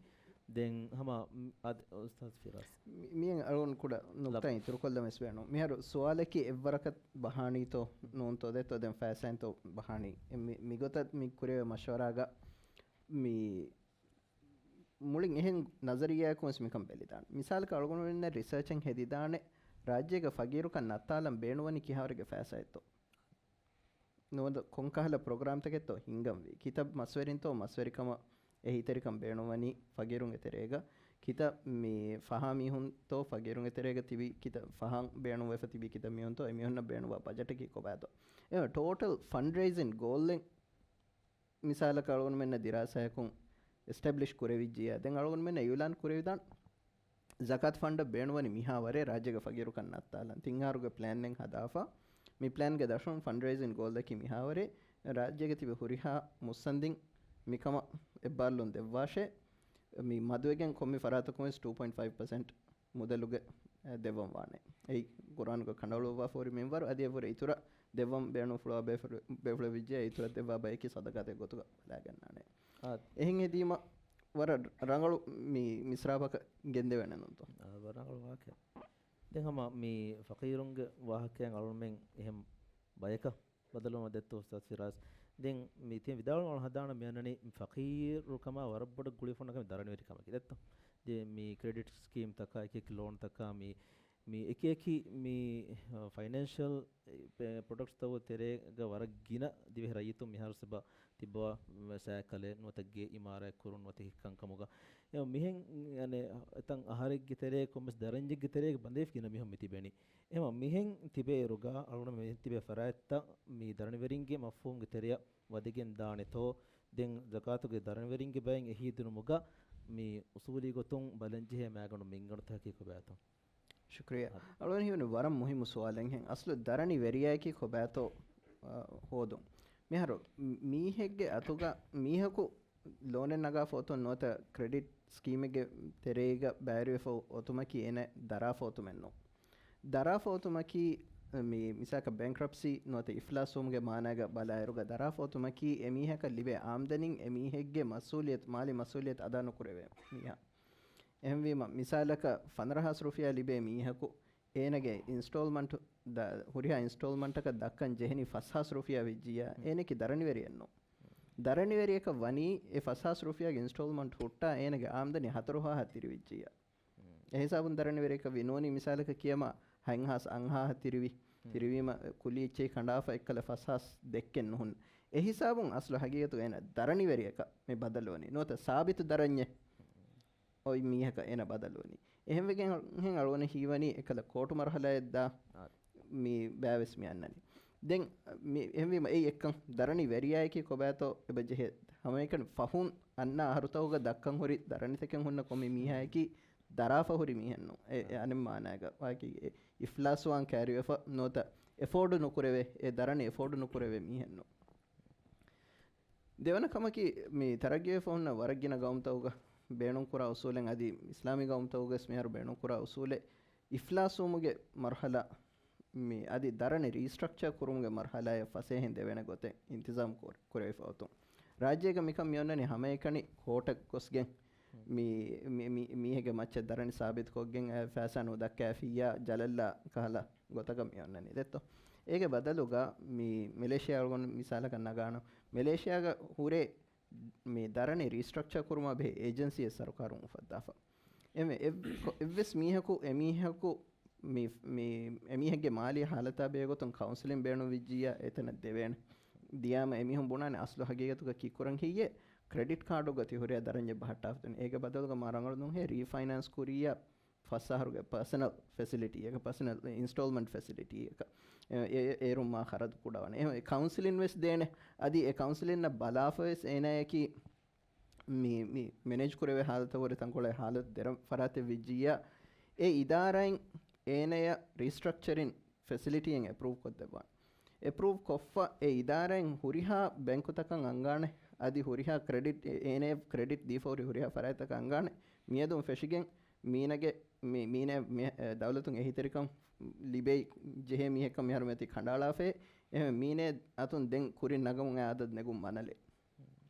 ދެން ހަމަ މް، އަދި އުސްތާޛް ފިރާސް. މި، މިއަށް އަޅުން ކުޑަ ނުކްތާއެއް ލަބ- އިތުރުކޮށްލަމެސް ވޭނު. މިހާރު ސުވާލަކީ އެއްވަރަކަށް ބަހާނީތޯ ނޫންތޯ ދެއްތޯ ދެން ފައިސާއިންތޯ ބަހާނީ. އެ މި، މިގޮތަށް މި ކުރެވޭ މަޝްވަރާގަ މި މުޅިން އެހެން ނަޒަރިއްޔާއަކުން ވެސް މިކަން ބެލިދާނެ. މިސާލަކަށް އަޅުގަނޑުމެންނަށް ރިސާޗެއް ހެދިދާނެ ރާއްޖޭގަ ފަގީރުކަން ނައްތާލަން ބޭނުންވަނީ ކިހާވަރެއްގެ ފައިސާއެއްތޯ. ނުވަތަ ކޮންކަހަލަ ޕްރޮގްރާމްތަކެއްތޯ ހިންގަންވީ. ކިތައް މަސްވެރިންތޯ މަސްވެރިކަމަށް އެހީތެރިކަން ބޭނުންވަނީ ފަގީރުންގެ ތެރޭގަ. ކިތައް މި ފަހާ މީހުންތޯ ފަގީރުންގެ ތެރޭގަ ތިބި ކިތައް ފަހަން ބޭނުންވެފަ ތިބި ކިތައް މީހުންތޯ އެމީހުންނަށް ބޭނުންވާ ބަޖެޓަކީ ކޮބާތޯ. އެ ޓޯޓަލް ފަންޑްރޭޒިން ގޯލެއް މިސާލަކަށް އަޅުގަނޑުމެންނަށް ދިރާސާއަކުން އެސްޓެބްލިޝް ކުރެވިއްޖިއްޔާ، ދެން އަޅުގަނޑުމެންނަށް އިއުލާން ކުރެވިދާން ޒަކާތު ފަންޑަށް ބޭނުންވަނީ މިހާވަރެއް ރާއްޖޭގަ ފަގީރުކަން ނައްތާލަން. ތިން އަހަރުގެ ޕްލޭންއެއް ހަދާފަ. މި ޕްލޭންގެ ދަށުން ފަންޑްރޭޒިން ގޯލަކީ މިހާވަރެއް ރާއްޖޭގަ ތިބި ހުރިހާ މުއްސަނދިން މިކަމަށް އެއްބާރުލުން ދެއްވާށޭ. މި މަދުވެގެން ކޮންމެ ފަރާތަކުން ވެސް ޓޫ ޕޮއިންޓް ފައިވް ޕަސެންޓް މުދަލުގެ، އެ، ދެއްވަން ވާނެ. އެއީ ޤުރްއާނުގަ ކަނޑައަޅުއްވާފަ ހުރި މިންވަރު އަދި އެއަށްވުރެ އިތުރަށް ދެއްވަން ބޭނުންފުޅުވާ ބޭފުޅު، ބޭފުޅެއްވިއްޖެ އިތުރަށް ދެއްވާ ބަޔަކީ ޞަދަޤާތެއް ގޮތުގަ ބަލާގަންނާނެ. އާ. އެހެން ހެދީމަ ވަރަށް ރަނގަޅު މި މިސްރާބަކަށް ގެންދެވޭނެ ނޫންތޯ؟ އާ، ވަރަށް ރަނގަޅު ވާހަކަ. ދެން ހަމަ މި ފަޤީރުންގެ ވާހަކައިން އަޅުމެން އެހެން ބަޔަކަށް ބަދަލުވުމަށް ދެއްތޯ އުސްތާޛް ފިރާޒް؟ ދެން މި ތިން ވިދާޅުވާން ހަދާނަ މި އަންނަނީ ފަޤީރުކަމާ ވަރަށް ބޮޑަށް ގުޅިފަ ހުންނަ ކަމެއް ދަރަނިވެރިކަމަކީ ދެއްތޯ. ދެ މި ކްރެޑިޓް ސްކީމްތަކާ އެކި އެކި ލޯންތަކާ މި، މި އެކި އެކި މި، އަ، ފައިނޭންޝަލް ޕްރޮޑަކްޓްސްތައް ތެރޭގަ ވަރަށް ގިނަ ދިވެހި ރައްޔިތުން މިހާރު ސަބަ ތިއްބަވާ ސައިކަލެއް ނުވަތަ ގޭ އިމާރާތް ކުރުން ނުވަތަ ހިއްކަން ކަމުގަ. އެ މިހެން އަނެ އެތަން އަހަރެއްގެ ތެރޭ ކޮންމެސް ދަރަންޏެއްގެ ތެރޭގަ ބަނދެފި ގިނަ މީހުން މި ތިބެނީ. އެހެން މިހެން ތިބޭއިރުގަ އަޅުގަނޑު މި ތިބޭ ފަރާތްތައް މި ދަރަނިވެރިންގެ މަފްހޫމްގެ ތެރެއަށް ވަދެގެން ދާނެތޯ؟ ދެން ޒަކާތުގެ ދަރަނިވެރިންގެ ބައެއް އެހީދިނުމުގަ މި އުސޫލީ ގޮތުން ބަލަންޖެހޭ މައިގަނޑު މިންގަނޑުތަކަކީ ކޮބާތޯ؟ ޝުކްރިޔާ. އަދި އަޅުގަނޑު ހީވަނީ ވަރަށް މުހިއްމު ސުވާލެއްހެން. އަސްލު ދަރަނިވެރިޔާއަކީ ކޮބާތޯ، އަ، ހޯދުން. މިހާރު މީހެއްގެ އަތުގަ މީހަކު ލޯނެއް ނަގާފަ އޮތުން ނުވަތަ ކްރެޑިޓް ސްކީމެއްގެ ތެރޭގަ ބައިވެރިވެފަ އޮތުމަކީ އޭނަ ދަރާފަ އޮތުމެއް ނޫން. ދަރާފަ އޮތުމަކީ މި މިސާލަކަށް ބޭންކްރަޕްސީ ނުވަތަ އިފްލާސްވުމުގެ މާނައިގަ ބަލާއިރުގަ ދަރާފަ އޮތުމަކީ އެމީހަކަށް ލިބޭ އާމްދަނީން އެމީހެއްގެ މަސްއޫލިއްޔަތު، މާލީ މަސްއޫލިއްޔަތު އަދާ ނުކުރެވޭ މީހާ. އެހެންވީމަ، މިސާލަކަށް ފަންސާސް ރުފިޔާ ލިބޭ މީހަކު އޭނަގެ އިންސްޓޯލްމަންޓު ދަ-، ހުރިހާ އިންސްޓޯލްމަންޓަކަށް ދައްކަން ޖެހެނީ ފަސްހާސް ރުފިޔާ ވެއްޖިއްޔާ، ހުން. އޭނައަކީ ދަރަނިވެރިއެއް ނޫން. ދަރަނިވެރިއަކަށް ވަނީ އެ ފަސްހާސް ރުފިޔާގެ އިންސްޓޯލްމަންޓް ހުއްޓާ އޭނަގެ އާމްދަނީ ހަތަރު ހާހަށް ތިރިވިއްޖިއްޔާ. ހުން. އެހިސާބުން ދަރަނިވެރިއަކަށް ވީ ނޫނީ މިސާލަކަށް ކިޔަމަ ހަތްހާސް އަށްހާހަށް ތިރިވި، ހުން. ތިރިވީމަ ކުލި އެއްޗެހި ކަނޑާފަ އެއްކަލަ ފަސްހާސް ދެއްކެއް ނުހުން. އެހިސާބުން އަސްލު ހަގީގަތުގަ އޭނަ ދަރަނިވެރިއަކަށް މި ބަދަލުވަނީ. ނުވަތަ ސާބިތު ދަރަންޏެއް. އޮތް މީހަކަށް އޭނަ ބަދަލުވަނީ. އެހެންވެގެން ހެން އަޅުގަނޑަށް ހީވަނީ އެކަލަ ކޯޓު މަރުހަލާއެއްދާ އާ. މި ބައިވެސް މި އަންނަނީ. ދެން މި އެހެންވީމަ އެއީ އެއްކަން ދަރަނި ވެރިޔާއަކީ ކޮބާތޯ އެބަ ޖެހޭ. ހަމައެކަނި ފަހުން އަންނަ އަހަރުތަކުގަ ދައްކަން ހުރި ދަރަނިތަކެއް ހުންނަ ކޮންމެ މީހާއަކީ ދަރާފަ ހުރި މީހެއް ނޫން. އެ، އެ އާ. އަނެއް މާނައިގަ ވާކީ އެ އިފްލާސްވާން ކައިރިވެފަ ނުވަތަ އެފޯޑު ނުކުރެވޭ، އެ ދަރަނި އެފޯޑު ނުކުރެވޭ މީހެއް ނޫން. ދެވަނަ ކަމަކީ، މި ތަރައްގީވެފަ ހުންނަ ވަރަށް ގިނަ ގައުމުތަކުގަ ބޭނުންކުރާ އުސޫލެއް އަދި އިސްލާމީ ގައުމުތަކުގަވެސް މިހާރު ބޭނުންކުރާ އުސޫލެއް، އިފްލާސްވުމުގެ މަރުހަލާ، މި އަދި ދަރަނި ރީސްޓްރަކްޗާ ކުރުމުގެ މަރުހަލާއަށް ފަސޭހައިން ދެވޭނެ ގޮތެއް އިންތިޒާމް ކުރ-، ކުރެވިފަ އޮތުން. ރާއްޖޭގަ މިކަން މިއޮންނަނީ ހަމައެކަނި ކޯޓަށް ގޮސްގެން، މި، މި، މި، މީހެއްގެ މައްޗަށް ދަރަނި ސާބިތުކޮށްގެން އެ ފައިސާ ނުދައްކާފިއްޔާ ޖަލަށްލާ ކަހަލަ ގޮތަކަށް މި އޮންނަނީ ދެއްތޯ. އޭގެ ބަދަލުގަ މި މެލޭޝިޔާ އަޅުގަނޑު މިސާލަކަށް ނަގާނަން. މެލޭޝިޔާގަ ހުރޭ މި ދަރަނި ރީސްޓްރަކްޗާ ކުރުމާ ބެހޭ އޭޖެންސީއެއް ސަރުކާރުން އުފައްދާފަ. އެމެ އެއް-، ކޮ-، އެއްވެސް މީހަކު އެމީހަކު މި، މި އެމީހެއްގެ މާލީ ހާލަތާ ބެހޭގޮތުން ކައުންސެލިން ބޭނުންވިއްޖިއްޔާ އެތަނަށް ދެވޭނެ. ދިޔާމަ އެމީހުން ބުނާނެ އަސްލު ހަގީގަތުގަ ކީއްކުރަން ހެއްޔޭ؟ ކްރެޑިޓް ކާޑުގަ ތި ހުރިހާ ދަރަންޏެއް ބަހައްޓާފަ ދެން އޭގެ ބަދަލުގަ މާ ރަނގަޅު ނޫންހޭ ރީފައިނޭންސް ކުރިއްޔާ ފަސް އަހަރުގެ ޕާސަނަލް ފެސިލިޓީއަކަށް، ޕާސަނަލް އިންސްޓޯލްމަންޓް ފެސިލިޓީއަކަށް. އެ، އެ، އޭރުން މާ ޚަރަދު ކުޑަވާނެ. އެހެން ކައުންސިލިން ވެސް ދޭނެ. އަދި އެ ކައުންސިލިންނަށް ބަލާފަ ވެސް އޭނާއަކީ މި، މި މެނޭޖް ކުރެވޭ ހާލަތަށް ވުރެ ތަންކޮޅެއް ހާލަތު ދެރަ ފަރާތެއް ވިއްޖިއްޔާ، އެ އިދާރާއިން އޭނަޔަށް ރީސްޓްރަކްޗަރިން ފެސިލިޓީއެއް އެޕްރޫވް ކޮށްދެއްވާނެ. އެޕްރޫވް ކޮށްފަ އެ އިދާރާއިން ހުރިހާ ބެންކުތަކަށް އަންގާނެ. އަދި ހުރިހާ ކްރެޑިޓް، އޭ، އޭނަޔަށް ކްރެޑިޓް ދީފަ ހުރި ހުރިހާ ފަރާތްތަކަށް އަންގާނެ. މިއަދުން ފެށިގެން މީނަގެ، މި، މީނަ މި، އެ، ދައުލަތުން އެހީތެރިކަން ލިބޭ ޖެހޭ މީހެއްކަން މިހާރު މިއޮތީ ކަނޑައަޅާފައި. އެހެން މީނަ އަތުން ދެން ކުރިން ނަގަމުން އާދަދު ނެގުން މަނަލެއް.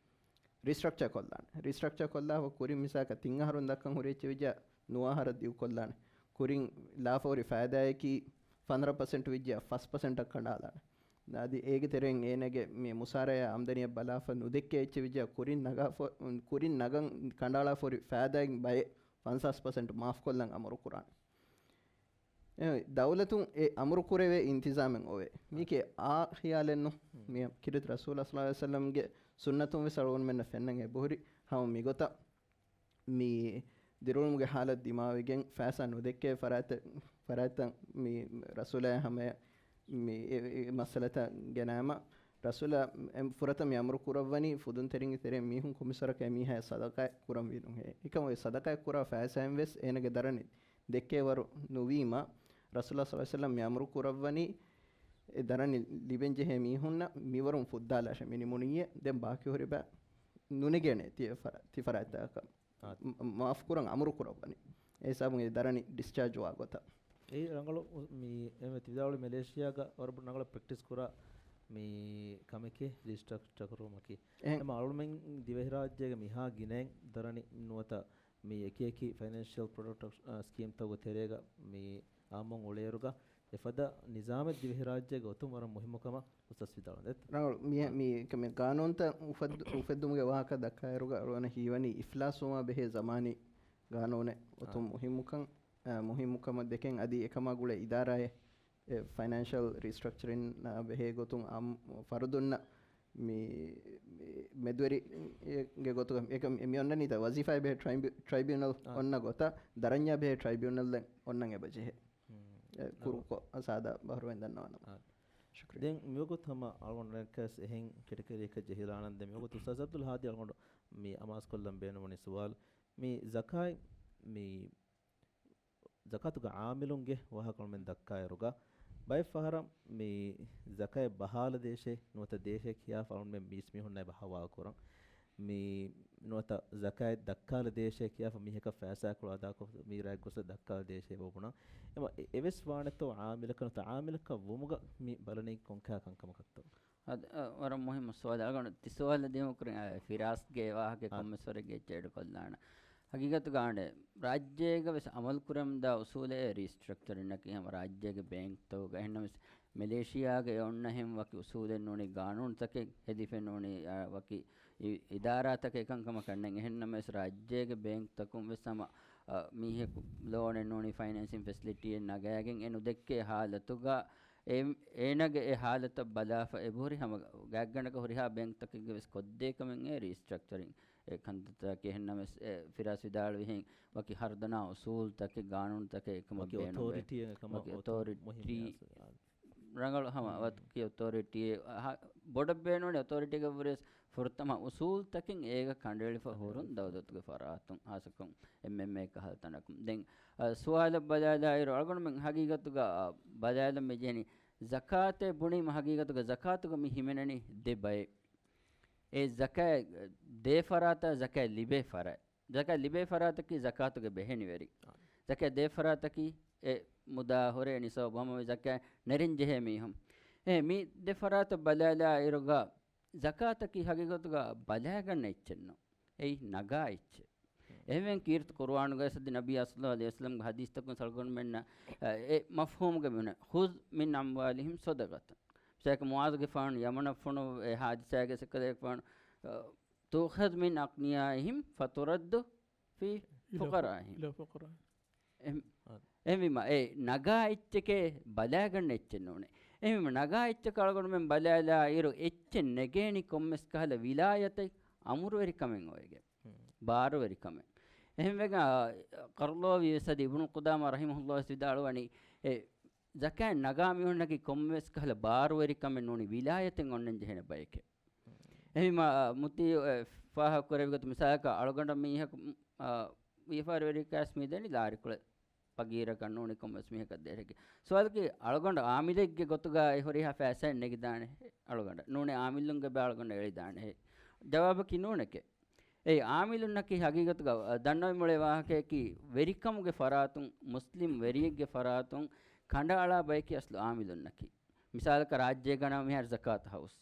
ރީސްޓްރަކްޗާ ކޮށްލާނެ. ރީސްޓްރަކްޗާ ކޮށްލާފަ ކުރިން މިސާލަކަށް ތިން އަހަރުން ދައްކަން ހުރި އެއްޗެއް ވިއްޖާ ނުވަ އަހަރަށް ދިގު ކޮށްލާނެ. ކުރިން ލާފަ ހުރި ފައިދާއަކީ ފަންސާސް ޕަސެންޓް ވިއްޖާ ފަސް ޕަސެންޓަށް ކަނޑާލާނެ. އަދި އޭގެ ތެރެއިން އޭނަގެ މި މުސާރަޔާ އާމްދަނީއަށް ބަލާފަ ނުދެއްކޭ އެއްޗެއް ވިއްޖާ ކުރިން ނަގާފަ، ކުރިން ނަގަން ކަނޑާލާފަ ހުރި ފައިދާއިން ބައެއް ފަންސާސް ޕަސެންޓް މާފްކޮށްލަން އަމުރު ކުރާނެ. އެ، ދައުލަތުން އެ އަމުރު ކުރެވޭ އިންތިޒާމެއް އޮވޭ. މީކޭ އާ ޚިޔާލެއްނު. މި ކިރިތި ރަސޫލާ ޞައްލަﷲު ޢަލައިހި ވަސައްލަމްގެ ސުންނަތުން ވެސް އަޅުގަނޑުމެންނަށް ފެންނަން އެބަހުރި ހަމަ މިގޮތަށް މި ދިރިއުޅުމުގެ ޙާލަތު ދިމާވެގެން ފައިސާ ނުދެއްކޭ ފަރާތްތައް، ފަރާތްތައް މި ރަސޫލާއާ ހަމަޔަށް މި އެ، އެ، އެ މައްސަލަތައް ގެނައިމަ، ރަސޫލާ އެ، ފުރަތަމަ އަމުރު ކުރައްވަނީ ފުދުންތެރިންގެ ތެރެއިން މީހުން ކޮންމެސްވަރަކަށް އެމީހާޔަށް ޞަދަޤާތް ކުރަންވީނުހޭ. އެކަމު އެ ޞަދަޤާތް ކުރާ ފައިސާއިން ވެސް އޭނަގެ ދަރަނި ދެއްކޭވަރު ނުވީމަ، ރަސޫލާ ޞައްލަﷲު ޢަލައިހި ވަސައްލަމް މި އަމުރު ކުރައްވަނީ އެ ދަރަނި ލިބެންޖެހޭ މީހުންނަށް މިވަރުން ފުއްދާލާށޭ މި ނިމުނީއޭ. ދެން ބާކީ ހުރި ބައި ނުނެގޭނެ ތި ފަރ-، ތި ފަރާތްތަކަށް. އާ. މ-، މާފް ކުރަން އަމުރު ކުރައްވަނީ. އެ ހިސާބުން އެ ދަރަނި ޑިސްޗާޖް ވާ ގޮތަށް. އެއީ ރަނގަޅު މި އެންމެ ތި ވިދާޅުވި މެލޭޝިޔާގަ ވަރަށް ބޮޑު ރަނގަޅަށް ޕްރެކްޓިސް ކުރާ މި ކަމެކޭ ރީސްޓްރަކްޗަރ ކުރުމަކީ. އެހެން. އެމަ އަޅުމެން ދިވެހިރާއްޖޭގެ މިހާ ގިނައިން ދަރަނި ނުވަތަ މި އެކި އެކި ފައިނޭންޝިއަލް ޕްރޮޑަކްޓް، އާ، ސްކީމްތަކުގެ ތެރޭގަ މި އާއްމުން އުޅޭއިރުގަ އެފަދަ ނިޒާމެއް ދިވެހިރާއްޖޭގެ އޮތުން ވަރަށް މުހިއްމު ކަމަށް އުސްތާޒް ވިދާޅުވަން ދެއްތަ؟ ރަނގަޅު. މި، އާ. މި، މި ގާނޫނުތައް އުފައްދު-، އުފެއްދުމުގެ ވާހަކަ ދައްކާއިރުގަ އަޅުގަނޑަށް ހީވަނީ އިފްލާސްވުމާ ބެހޭ ޒަމާނީ ގާނޫނެއް އޮތުން އާ. މުހިއްމުކަން، އާ، މުހިއްމުކަމަށް ދެކެން އަދި އެކަމާ ގުޅޭ އިދާރާއެއް އެ ފައިނޭންޝަލް ރީސްޓްރަކްޗަރިން ބެހޭ ގޮތުން އާ، ފަރުދުންނަށް މި، މި މެދުވެރި އެ، ގެ ގޮތުގަ އެކަ މި، މި އޮންނަނީތަ ވަޒީފާއެއް ބެހޭ ޓްރައިބި-، ޓްރައިބިއުނަލް އާ. އޮންނަ ގޮތަށް ދަރަންޏާ ބެހޭ ޓްރައިބިއުނަލް އެއް އޮންނަން އެބަޖެހޭ. ހުން. އެ، ކުރުކޮށް ސާދާ ބަހުރުވެން ދަންނަވާނަމަ. އާ. ޝުކްރިއްޔާ. ދެން މިވަގުތު ހަމަ އަޅުގަނޑު ރަނގަޅަކަސް އެހެން ކެޓަގަރީއަކަށް ޖެހިލާނަން ދެން މިވަގުތު އުސްތާޒް އަބްދުލް ހާދީ އަޅުގަނޑު މި އަމާޒުކޮށްލަން ބޭނުންވަނީ ސުވާލު. މި ޒަކާތް މި ޒަކާތުގެ ޢާމިލުންގެ ވާހަކަ އަޅުމެން ދައްކާއިރުގަ، ބައެއް ފަހަރަށް މި ޒަކާތް ބަހާލަ ދޭށޭ ނުވަތަ ދޭށޭ ކިޔާފަ އަޅުމެން މީސްމީހުންނާ ބަހަވާލު ކުރަން. މި ނުވަތަ ޒަކާތް ދައްކާލަ ދޭށޭ ކިޔާފަ މީހަކަށް ފައިސާކޮޅު އަދާކޮށް މި ރައެއް ގޮސް ދައްކާލަ ދޭށޭ ބުނަން. އެމަ އެ-، އެވެސް ވާނެތޯ ޢާމިލަކަށް ނުވަތަ ޢާމިލަކަށް ވުމުގަ މި ބަލަނީ ކޮންކަހަލަ ކަންކަމަކަށްތޯ؟ އަދި، އަ، ވަރަށް މުހިއްމު ސުވާލެއް. އަޅުގަނޑު ތި ސުވާލަށް ދިމާކުރިން، އަ، ފިރާސްގެ ވާހަކަ އާ. ކޮންމެސް ވަރެއްގެ އެއްޗެއް އެޑްކޮށްލާނަން. ހަގީގަތުގަ އަނޑެ ރާއްޖޭގަ ވެސް އަމަލު ކުރަމުންދާ އުސޫލެއް ރީސްޓްރަކްޗަރިންއަކީ ހަމަ ރާއްޖޭގެ ބޭންކްތަކުގަ. އެހެންނަމަވެސް މެލޭޝިޔާގަ އެ އޮންނަހެން ވަކި އުސޫލެއް ނޫނީ، ގާނޫނުތަކެއް ހެދިފެ ނޫނީ، އަ، ވަކި އި-، އިދާރާތަކެއް އެކަންކަމަކަށް ނެތް. އެހެންނަމަވެސް ރާއްޖޭގެ ބޭންކްތަކުން ވެސް ހަމަ، އަ، މީހަކު ލޯނެއް ނޫނީ، ފައިނޭންސިން ފެސިލިޓީއެއް ނަގައިގެން އެ ނުދެއްކޭ ހާލަތުގަ އެ-، އޭނާގެ އެ ހާލަތަށް ބަލާފަ އެބަހުރި ހަމަ ގާތްގަނޑަކަށް ހުރިހާ ބޭންކްތަކެއްގެ ވެސް ކޮށްދޭ ކަމެއް އެ ރީސްޓްރަކްޗަރިން އެ ކަންތައްތަކެއް. އެހެންނަމަވެސް އެ ފިރާސް ވިދާޅުވިހެން ވަކި ހަރުދަނާ އުސޫލުތަކެއް، ގާނޫނުތަކެއް އެކަމަށް ވަކި ބޭނުންވޭ. އޮތޯރިޓީއެއް ކަމަށް ވަކި އޮތޯ-، އޮތޯރިޓީ މުހިން އަސް-، އާ. ރަނގަޅު ހަމަ މުހިން ވަކި އޮތޯރިޓީއެއް ހަ-، ބޮޑަށް ބޭނުންވަނީ އޮތޯރިޓީގެ ވުރެސް ފުރަތަމަ އުސޫލުތަކެއް އޭގަ ކަނޑައެޅިފަ ހުރުން ދައުލަތުގެ ފަރާތުން ހާއްސަކޮށް އެމްއެމްއޭ ކަހަލަ ތަނަކުން. ދެން، އަ، ސުވާލަށް ބަލާލާއިރު، އަޅުގަނޑުމެން ހަގީގަތުގަ، އަ، ބަލާލަން މި ޖެހެނީ، ޒަކާތޭ ބުނީމަ ހަގީގަތުގަ ޒަކާތުގަ މި ހިމެނެނީ ދެ ބައެއް. އެ ޒަކާތް ދޭ ފަރާތާ ޒަކާތް ލިބޭ ފަރާތް. ޒަކާތް ލިބޭ ފަރާތަކީ ޒަކާތުގެ ބެހެނިވެރި. އާ. ޒަކާތް ދޭ ފަރާތަކީ އެ މުދާ ހުރޭ ނިސާބު ހަމަ ޒަކާތް ނެރެން ޖެހޭ މީހުން. އެ މި ދެ ފަރާތަށް ބަލާލާ އިރުގަ، ޒަކާތަކީ ހަގީގަތުގަ ބަލާގަންނަ އެއްޗެއް ނޫން. އެއީ ނަގާ އެއްޗެއް. އެހެންވެ ކީރިތި ޤުރުއާނުގައި ސައްދި ނަބިއްޔާ ޞައްލަﷲު ޢަލައިހި ވަސައްލަމްގެ ޙަދީޘްތަކުން އަޅުގަނޑުމެންނަށް، އެ މަފްހޫމުގެ މިނަ، "ޚުޛް މިން އަމްވާލިހިމް ޞަދަޤަތަން." މިސާލަކަށް މުޢާޛުގެފާނު ޔަމަނަށް ފޮނުއްވި އެ ޙާދިސާގެ ސިކަލައެއް ފާނު، އަ، "ތުއުޚަޛު މިން އަޣްނިޔާއިހިމް ފަތުރައްދު ފީ ފުޤަރާއިހިމް." އިލާ ފުޤަރާ. އެހެން-، އާ. އެހެންވީމަ، އެ ނަގާ އެއްޗެކޭ ބަލާގަންނަ އެއްޗެއް ނޫނޭ. އެހެންވީމަ، ނަގާ އެއްޗަކަށް އަޅުގަނޑުމެން ބަލާލާ އިރު، އެއްޗެއް ނެގޭނީ ކޮންމެސް ކަހަލަ ވިލާޔަތެއް އަމުރުވެރިކަމެއް އޮވެގެން. ހުން. ބާރުވެރިކަމެއް. އެހެންވެގެން، އާ، ޤަރްޟާވީ ވެސް އަދި އިބްނު ޤުދާމާ ރަޙިމަހުﷲ ވެސް ވިދާޅުވަނީ، އެ ޒަކާތް ނަގާ މީހުންނަކީ ކޮންމެސް ކަހަލަ ބާރުވެރިކަމެއް ނޫނީ، ވިލާޔަތެއް އޮންނަން ޖެހޭނެ ބައެކޭ. އެހެންވީމަ، މުތީ، އެ، ފާހަގަކުރެއްވި ގޮތުން މިސާލަކަށް އަޅުގަނޑަށް މީހަކު، އާ، ވިޔަފާރިވެރިކަސް މިދެނީ ލާރިކޮޅެއް ފަގީރަކަށް ނޫނީ ކޮންމެސް މީހަކަށް ދޭށޭ. ސުވާލަކީ އަޅުގަނޑު އާމިލެއްގެ ގޮތުގައި ހުރިހާ ފައިސާއެއް ނެގިދާނެ އަޅުގަނޑަށް. ނޫނީ އާމިލުންގެ ބައި އަޅުގަނޑަށް އެޅިދާނެ. ޖަވާބަކީ ނޫނެކޭ. އެ އާމިލުންނަކީ ހަގީގަތުގަ ދަންނަވަން އުޅޭ ވާހަކަޔަކީ ވެރިކަމުގެ ފަރާތުން، މުސްލިމް ވެރިއެއްގެ ފަރާތުން ކަނޑައަޅާ ބަޔަކީ އަސްލު އާމިލުންނަކީ. މިސާލަކަށް ރާއްޖޭގަ ނަމަ މިހާރު ޒަކާތު ހައުސް.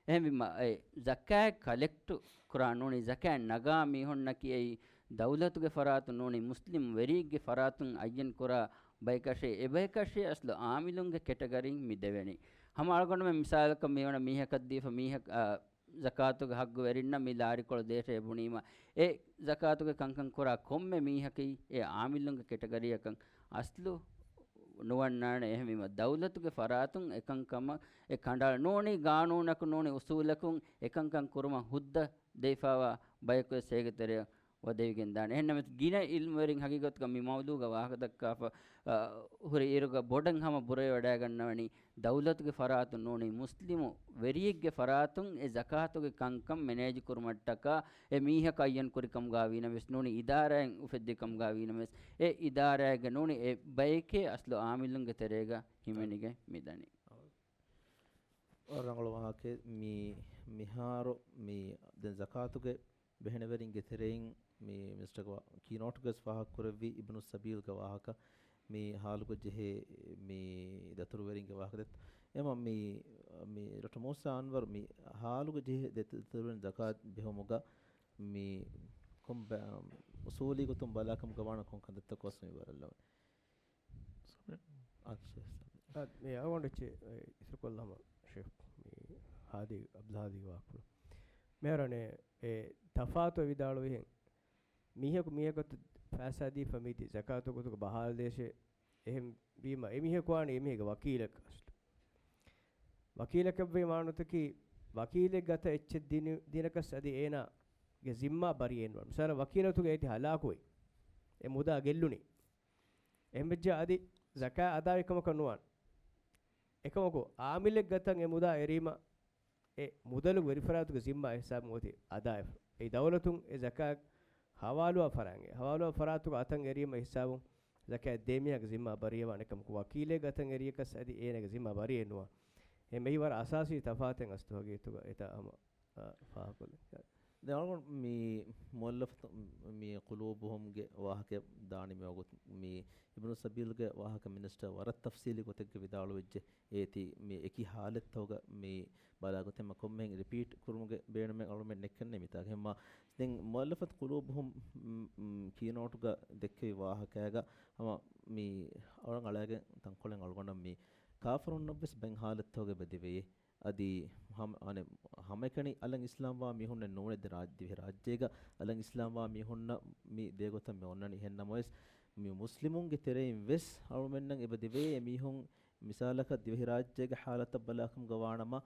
އެހެންވީމަ، އެ ޒަކާތް ކަލެކްޓު ކުރާ ނޫނީ، ޒަކާތް ނަގާ މީހުންނަކީ އެއީ ދައުލަތުގެ ފަރާތުން ނޫނީ، މުސްލިމް ވެރިއެއްގެ ފަރާތުން އައްޔަން ކުރާ ބަޔަކަށޭ. އެ ބަޔަކަށޭ އަސްލު އާމިލުންގެ ކެޓަގަރީން މި ދެވެނީ. ހަމަ އަޅުގަނޑުމެން މިސާލަކަށް މިވަނަ މީހަކަށް ދީފަ މީހަކަށް، އާ، ޒަކާތުގެ ހައްގުވެރިންނަށް މި ލާރިކޮޅު ދޭށޭ ބުނީމަ، އެ ޒަކާތުގެ ކަންކަން ކުރާ ކޮންމެ މީހަކީ އެ އާމިލުންގެ ކެޓަގަރީއަކަށް އަސްލު ނުވަންނާނެ. އެހެންވީމަ، ދައުލަތުގެ ފަރާތުން އެކަންކަމަށް އެ ކަނޑައަޅަ ނޫނީ، ގާނޫނަކުން ނޫނީ، އުސޫލަކުން އެކަންކަން ކުރުމަށް ހުއްދަ ދެވިފައިވާ ބަޔަކުވެސް އޭގެ ތެރެއަށް ވަދެވިގެން ދާނެ. އެހެންނަމަވެސް، ގިނަ އިލްމުވެރިން ހަގީގަތުގަ މި މައުޟޫގަ ވާހަކަ ދައްކާފަ، އަ، ހުރި އިރުގަ ބޮޑަށް ހަމަ ބުރަވެވަޑައިގަންނަވަނީ، ދައުލަތުގެ ފަރާތުން ނޫނީ، މުސްލިމު ވެރިއެއްގެ ފަރާތުން އެ ޒަކާތުގެ ކަންކަން މެނޭޖް ކުރުމަށްޓަކާ، އެ މީހަކަށް އައްޔަން ކުރިކަމުގަ ވީނަމަވެސް ނޫނީ، އިދާރާއެއް އުފެއްދި ކަމުގަ ވީނަމަވެސް، އެ އިދާރާއެއްގަ ނޫނީ، އެ ބަޔެކޭ އަސްލު އާމިލުންގެ ތެރޭގަ ހިމެނިގެން މިދަނީ. ރަނގަޅު ވާހަކައެއް. މި، މިހާރު މި ދެން ޒަކާތުގެ ބެހެނެވެރިންގެ ތެރެއިން މި މިނިސްޓަރގެ ކީނޯޓްގަސް ފާހަގަކުރެއްވި އިބްނު ސަބީލްގެ ވާހަކަ މި ހާލުގަ ޖެހޭ މި ދަތުރުވެރިންގެ ވާހަކަ ދެއްތޯ. އެމަ މި، މި ޑޮކްޓަރ މޫސާ އަންވަރު މި ހާލުގަ ޖެހޭ ދެ ދަތުރުވެރިން ޒަކާތް ބެހުމުގަ މި ކޮން ބަ-، އުސޫލީ ގޮތުން ބަލާކަމުގަ ވާނެ ކޮން ކަންތައްތަކަށް ވެސް މި ބަލައްލަވަން. ސަމި. އާ، ޝޭޚް ސަމި. އާ، މި އަޅުގަނޑު އެއްޗެއް، އެ، އިތުރުކޮށްލާމަ ޝޭޚް މި ހާދީ، އަބްދުލް ހާދީގެ ވާހަކަފުޅު. މިހާރު އަނެއް އެ ތަފާތު ވިދާޅުވިހެން، މީހަކު މީހަކަށް ފައިސާ ދީފަ މީތި ޒަކާތު ގޮތުގަ ބަހާލަދޭށޭ. އެހެން ވީމަ، އެ މީހަކު ވާނީ އެ މީހެއްގެ ވަކީލެއް އަސްލު. ވަކީލަކަށްވީ މާނަތަކީ، ވަކީލެއް ގަތަ އެއްޗެއް ދިނި-، ދިނަކަސް އަދި އޭނާގެ ޒިންމާ ބަރިއެއް ނުވާނެ. މިސާލަށް، ވަކީލަކުގެ އޭތި ހަލާކުވެ، އެ މުދާ ގެއްލުނީ. އެހެންވެއްޖެ އަދި ޒަކާތް އަދާވި ކަމަކަށް ނުވާނެ. އެކަމަކު، އާމިލެއް ގަތަން އެ މުދާ އެރީމަ، އެ މުދަލު ވެރިފަރާތުގެ ޒިންމާ ހިސާބުން އޮތީ އަދާވެފަ. އެ ދައުލަތުން އެ ޒަކާތް ހަވާލުވާ ފަރާތް، އެ ހަވާލުވާ ފަރާތުގަ އަތަން އެރީމަ ހިސާބުން ޒަކާތް ދޭ މީހާގެ ޒިންމާ ބަރިއެއް ވާނެ. އެކަމަކު، ވަކީލެއް ގަތަން އެރިޔަކަސް އަދި އޭނާގެ ޒިންމާ ބަރިއެއް ނުވާ. އެ މެހި ވަރަށް އަސާސީ ތަފާތެއް އަސްތު ހަގީގަތުގަ އެތާ ހަމަ، އާ، ފާހަގަކޮށްލަން. ދެން އަޅުގަނޑު މި މުއައްލަފަތު މި ޤުލޫބުހުމްގެ ވާހަކަ ދާނީ މި ވަގުތު މި އިބްނު ސަބީލްގެ ވާހަކަ މިނިސްޓަރ ވަރަށް ތަފްސީލީ ގޮތެއްގަ ވިދާޅުވެއްޖެ. އޭތި މި އެކި ހާލަތްތަކުގަ މި ބަލާގޮތެއް މަ ކޮންމެހެން ރިޕީޓް ކުރުމުގެ ބޭނުމެއް އަޅުމެން ނެއްކެންނެ މިތާގަ. ހެންމާ ދެން މުއައްލަފަތު ޤުލޫބުހުމް، މް، މް، ކީނޯޓުގަ ދެއްކެވި ވާހަކައިގަ ހަމަ މި އަޅަން އަޅައިގެން ތަންކޮޅެއް އަޅުގަނޑަށް މި ކާފަރުންނަށްވެސް ބައެއް ހާލަތްތަކުގަ އެބަ ދެވެޔޭ. އަދި ހަމަ-، އަނެއް ހަމައެކަނި އަލަށް އިސްލާމްވާ މީހުންނެއް ނޫނޭ ދެ ރާއް-، ދިވެހި ރާއްޖޭގަ އަލަށް އިސްލާމްވާ މީހުންނަށް މި ދޭގޮތަށް މި އޮންނަނީ. އެހެންނަމަވެސް، މި މުސްލިމުންގެ ތެރެއިން ވެސް އަޅުމެންނަށް އެބަ ދެވޭ އެ މީހުން މިސާލަކަށް ދިވެހިރާއްޖޭގެ ހާލަތަށް ބަލާކަމުގަ ވާނަމަ،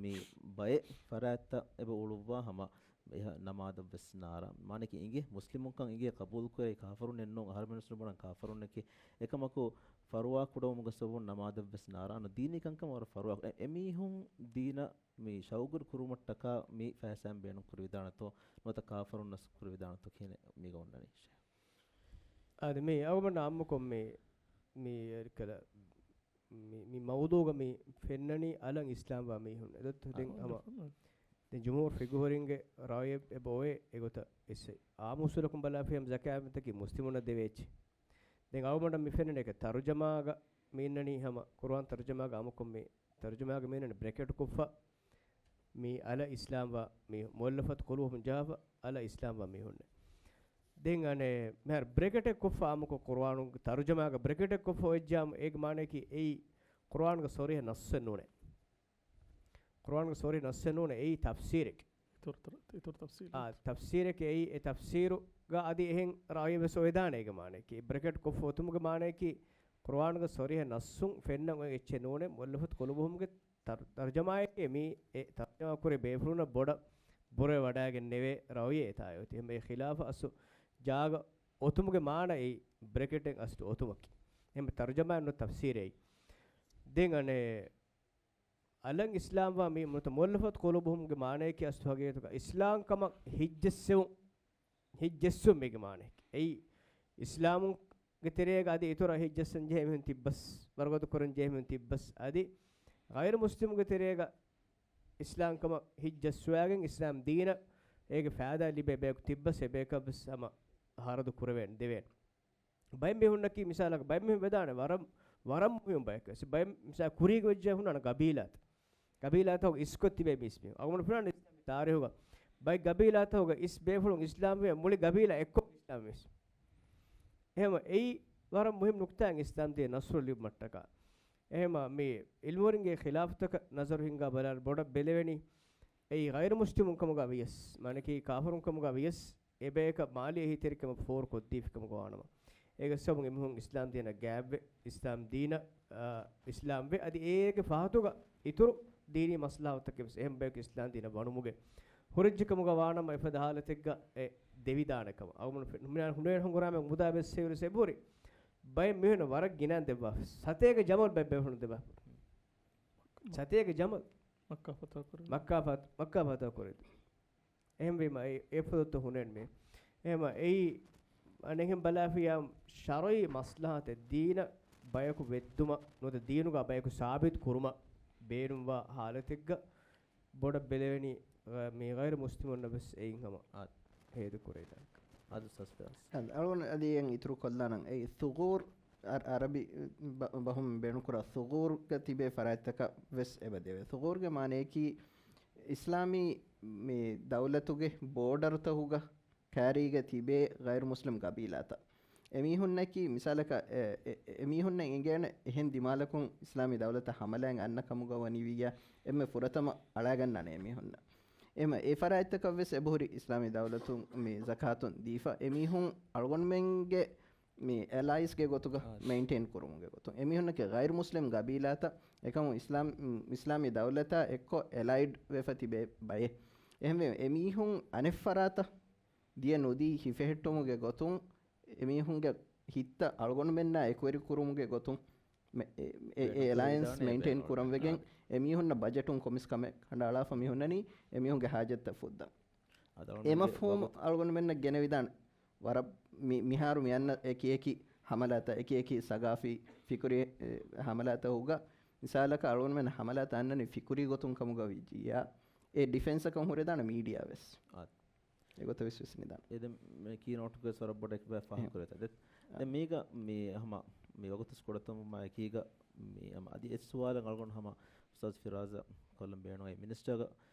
މި ބައެއް ފަރާތްތައް އެބަ އުޅުއްވާ ހަމަ އެހަ ނަމާދަށްވެސް ނާރާ. މާނައަކީ އިނގޭ މުސްލިމުންކަން އިނގޭ ޤަބޫލުކުރޭ ކާފަރުންނެއް ނޫން، އަހަރުމެންވެސް ނުބުނަން ކާފަރުންނެކޭ. އެކަމަކު ފަރުވާ ކުޑަވުމުގެ ސަބަބުން ނަމާދަށްވެސް ނާރާ. އަންނަ ދީނީ ކަންކަމަށް ވަރަށް ފަރުވާ. އެ-، އެމީހުން ދީނަށް މި ޝައުގު ކުރުމަށްޓަކާ މި ފައިސާއިން ބޭނުން ކުރެވިދާނެތޯ، ނުވަތަ ކާފަރުންނަސް ކުރެވިދާނެތޯ ކިހިނެއް މީގަ އޮންނަނީ؟ އާދެ، މި އަޅުގަނޑު އާއްމުކޮށް މި، މި އެރިކަލަ މި، މި މައުޟޫގަ މި ފެންނަނީ އަލަށް އިސްލާމްވާ މީހުން. އެދޮތްތަ؟ ދެން އަޅުގަނޑު ހަމަ، ފެންނަނީ. ދެން ޖުމްހޫރު ފިޤުހުވެރިންގެ ރައުޔެއް އެބަ އޮވޭ އެގޮތަށް އެއްސެ. އާއްމު އުސޫލަކުން ބަލާފި ހަމަ ޒަކާތް މަތަކީ މުސްލިމުންނަށް ދެވޭ އެއްޗެއް. ދެން އަޅުގަނޑަށް މި ފެންނަނީ އެކަ ތަރުޖަމާގަ މި އިންނަނީ ހަމަ ޤުރުއާން ތަރުޖަމާގަ އާއްމުކޮށް މި ތަރުޖަމާގަ މި އިންނަނީ ބްރެކެޓް ކޮށްފަ މި އަލަށް އިސްލާމްވާ މީހުން، މުއައްލަފަތު ޤުލޫބުހުމް ޖަހާފަ އަލަށް އިސްލާމްވާ މީހުންނޭ. ދެން އަނެއް މިހާރު ބްރެކެޓެއް ކޮށްފަ އާއްމުކޮށް ޤުރުއާނުގެ ތަރުޖަމާގަ ބްރެކެޓެއް ކޮށްފަ އޮތްޖާމު އޭގެ މާނަޔަކީ އެއީ ޤުރުއާނުގެ ޞަރީޙަ ނައްޞެއް ނޫނޭ. ޤުރުއާނުގެ ޞަރީޙަ ނައްޞެއް ނޫނޭ، އެއީ ތަފްސީރެކޭ. އިތުރު ތަ-، އިތުރު ތަފްސީލް. އާ، ތަފްސީރެކޭ އެއީ، އެ ތަފްސީރުގަ އަދި އެހެން ރައުޔެއް ވެސް އޮވެދާނެ އޭގެ މާނަޔަކީ. ބްރެކެޓް ކޮށްފަ އޮތުމުގެ މާނަޔަކީ ޤުރުއާނުގެ ޞަރީޙަ ނައްޞުން ފެންނަން އޮތް އެއްޗެއް ނޫނޭ، މުއައްލަފަތު ޤުލޫބުހުމްގެ ތަރު-، ތަރުޖަމާއެކޭ މީ އެ ތަރުޖަމާ ކުރި ބޭފުޅުންނަށް ބޮޑަށް ބުރަވެވަޑައިގެން ނެވޭ ރައުޔެއް އެތާ އޮތީ. އެހެން އެ ޚިލާފަށް އަސްލު ޖާގަ އޮތުމުގެ މާނަ އެއީ ބްރެކެޓެއް އަސްލު އޮތުމަކީ. އެހެން ތަރުޖަމާއެއް ނޫން ތަފްސީރެއް. ދެން އަނެއް އަލަށް އިސްލާމްވާ މީ ނުވަތަ މުއައްލަފަތު ޤުލޫބުހުމްގެ މާނަޔަކީ އަސްލު ހަގީގަތުގަ އިސްލާމްކަމަށް ހިތްޖެއްސެވުން، ހިތްޖެއްސުން މީގެ މާނަޔަކީ. އެއީ އިސްލާމުގެ ތެރޭގަ އަދި އިތުރަށް ހިތްޖައްސަން ޖެހޭ މީހުން ތިއްބަސް، ވަރުގަދަ ކުރަން ޖެހޭ މީހުން ތިއްބަސް، އަދި ޣައިރު މުސްލިމުގެ ތެރޭގަ އިސްލާމްކަމަށް ހިތްޖައްސުވާގެން އިސްލާމް ދީނަށް އޭގެ ފައިދާ ލިބޭ ބަޔަކު ތިއްބަސް އެބަޔަކަށްވެސް ހަމަ ހަރަދު ކުރެވޭނެ، ދެވޭނެ. ބައެއް މީހުންނަކީ މިސާލަކަށް ބައެއް މީހުން ވެދާނެ ވަރަށް، ވަރަށް މުހިއްމު ބަޔަކަށް. ބައެއް މިސާ ކުރީގަ ވެއްޖެ ހުންނާނެ ގަބީލާތައް. ގަބީލާތަކުގަ އިސްކޮށް ތިބޭ މީސްމީހުން. އަޅުގަނޑު ފެނުނީ އިސްލާމީ ތާރީހުގަ ބައެއް ގަބީލާތަކުގަ އިސް ބޭފުޅުން އިސްލާމްވެ މުޅި ގަބީލާ އެއްކޮށް އިސްލާމްވީސް. އެހެމަ އެއީ ވަރަށް މުހިންމު ނުކުތާއެއް އިސްލާމް ދީން ނަޞްރު ލިބުމަށްޓަކާ. އެހެމަ މި އިލްމުވެރިންގެ ޚިލާފުތަކަށް ނަޒަރު ހިންގާ ބަލާއިރު ބޮޑަށް ބެލެވެނީ އެއީ ޣައިރު މުސްލިމުން ކަމުގަ ވިޔަސް، މާނަކީ ކާފަރުން ކަމުގަ ވިޔަސް، އެބަޔަކަށް މާލީ އެހީތެރިކަމަށް ފޯރު ކޮށްދީފި ކަމުގަ ވާނަމަ، އޭގެ ސަބަބުން އެމީހުން އިސްލާމް ދީނަށް ގާތްވެ، އިސްލާމް ދީނަށް، އާ، އިސްލާމްވެ، އަދި އޭގެ ފަހަތުގަ އިތުރު ދީނީ މަސްލަހަތަކެއް ވެސް އެހެން ބަޔަކު އިސްލާމް ދީނަށް ވަނުމުގެ ހުރެއްޖެ ކަމުގަ ވާނަމަ، އެފަދަ ހާލަތެއްގަ އެ ދެވިދާނެ ކަމަށް. އަޅުގަނޑު ފެ-، ނުމިނާ ހުންނަވަން ހަނގުރާމަ މުދާ ވެސް ހެޔޮވެސް އެބަހުރި. ބައެއް މީހުން ވަރަށް ގިނައިން ދެއްވާ. ސަތޭކަ ޖަމަލް ބައެއް ބޭފުޅުން ދެއްވާ. ސަތޭކަ ޖަމަލް. މައްކާ ފަތާ ކުރި. މައްކާ ފަތ-، މައްކާ ފަތާ ކުރި. އެހެންވީމަ، އެ، އެ ފުރަތަމަ ހުނެންމެ. އެހެމަ، އެއީ، އަނެއްހެން ބަލާފިޔާ، ޝަރުޢީ މަސްލަހަތެއް ދީނަށް ބަޔަކު ވެއްދުމަށް ނުވަތަ ދީނުގަ ބަޔަކު ސާބިތު ކުރުމަށް ބޭނުންވާ ހާލަތެއްގަ ބޮޑަށް ބެލެވެނީ، މި ޣައިރު މުސްލިމުންނަށް ވެސް އެއިން ހަމަ އާ. ހޭދަ ކުރޭ ދާއެކު. އާދެ، އަޅުގަނޑު އަދި އެއަށް އިތުރު ކޮށްލާނަން. އެ ޘުޣޫރު އަ-، އަރަބި ބަ-، ބަހުން ބޭނުންކުރާ ޘުޣޫރުގަ ތިބޭ ފަރާތްތަކަށް ވެސް އެބަ ދެވޭ. ޘުޣޫރުގެ މާނަޔަކީ އިސްލާމީ މި ދައުލަތުގެ ބޯޑަރުތަކުގަ ކާރީގަ ތިބޭ ޣައިރު މުސްލިމް ގަބީލާތައް. އެމީހުންނަކީ މިސާލަކަށް، އެ، އެ، އެމީހުންނަށް އެނގޭނެ އެހެން ދިމާލަކުން އިސްލާމީ ދައުލަތަށް ހަމަލާއެއް އަންނަ ކަމުގަ ވަނީ ވިއްޔާ، އެންމެ ފުރަތަމަ އަޅާގަންނާނެ އެމީހުންނަށް. އެމަ އެ ފަރާތްތަކަށް ވެސް އެބަހުރި އިސްލާމީ ދައުލަތުން މި ޒަކާތުން ދީފަ، އެމީހުން އަޅުގަނޑުމެންގެ މި އެލައިސްގެ ގޮތުގަ އާ. މެއިންޓެއިން ކުރުމުގެ ގޮތުން. އެމީހުންނަކީ ޣައިރު މުސްލިމް ގަބީލާތައް، އެކަމު އިސްލާމް، އިސްލާމީ ދައުލަތާ އެއްކޮށް އެލައިޑް ވެފަ ތިބޭ ބައެއް. އެހެންވެ، އެމީހުން އަނެއް ފަރާތަށް ދިޔަ ނުދީ ހިފެހެއްޓުމުގެ ގޮތުން، އެމީހުންގެ ހިތްތައް އަޅުގަނޑުމެންނާ އެކުވެރި ކުރުމުގެ ގޮތުން، މެ-، އެ، އެ، އެ އެލައިންސް މެއިންޓެއިން ކުރަން ވެގެން، އެމީހުންނަށް ބަޖެޓުން ކޮމިސް ކަމެއް ކަނޑައަޅާފަ މި ހުންނަނީ، އެމީހުންގެ ހާޖަތްތައް ފުއްދަން. އެ މަފްހޫމް އަޅުގަނޑުމެންނަށް ގެނެވިދާނެ. ވަރަށް މި-، މިހާރު މި އަންނަ އެކި އެކި ހަމަލާތައް، އެކި އެކި ސަގާފީ ފިކުރީ، އެ، ހަމަލާތަކުގަ، މިސާލަކަށް އަޅުގަނޑުމެން ހަމަލާތައް އަންނަނީ ފިކުރީ ގޮތުން ކަމުގަ ވިއްޖިއްޔާ، އެ ޑިފެންސަކަށް ހުރެދާނެ މީޑިއާ ވެސް. އާ. އެގޮތަށް ވެސް ވިސްނިދާނެ. އެ ދެން މި ކީ ނޯޓުގެ ސޮރަށް ބޮޑަށް އެކިބާ ފާހަގަ ކުރެވޭތަ؟ ދެ-، އާ. ދެން މީގަ މި ހަމަ މި ވަގުތުސް ކުޑަތަމަ އެކީގަ މި ހަމަ އަދި އެއް ސުވާލަށް އަޅުގަނޑު ހަމަ އުސްތާޒް ފިރާޒަށް ކޮށްލަން ބޭނުން އެ މިނިސްޓަރގަ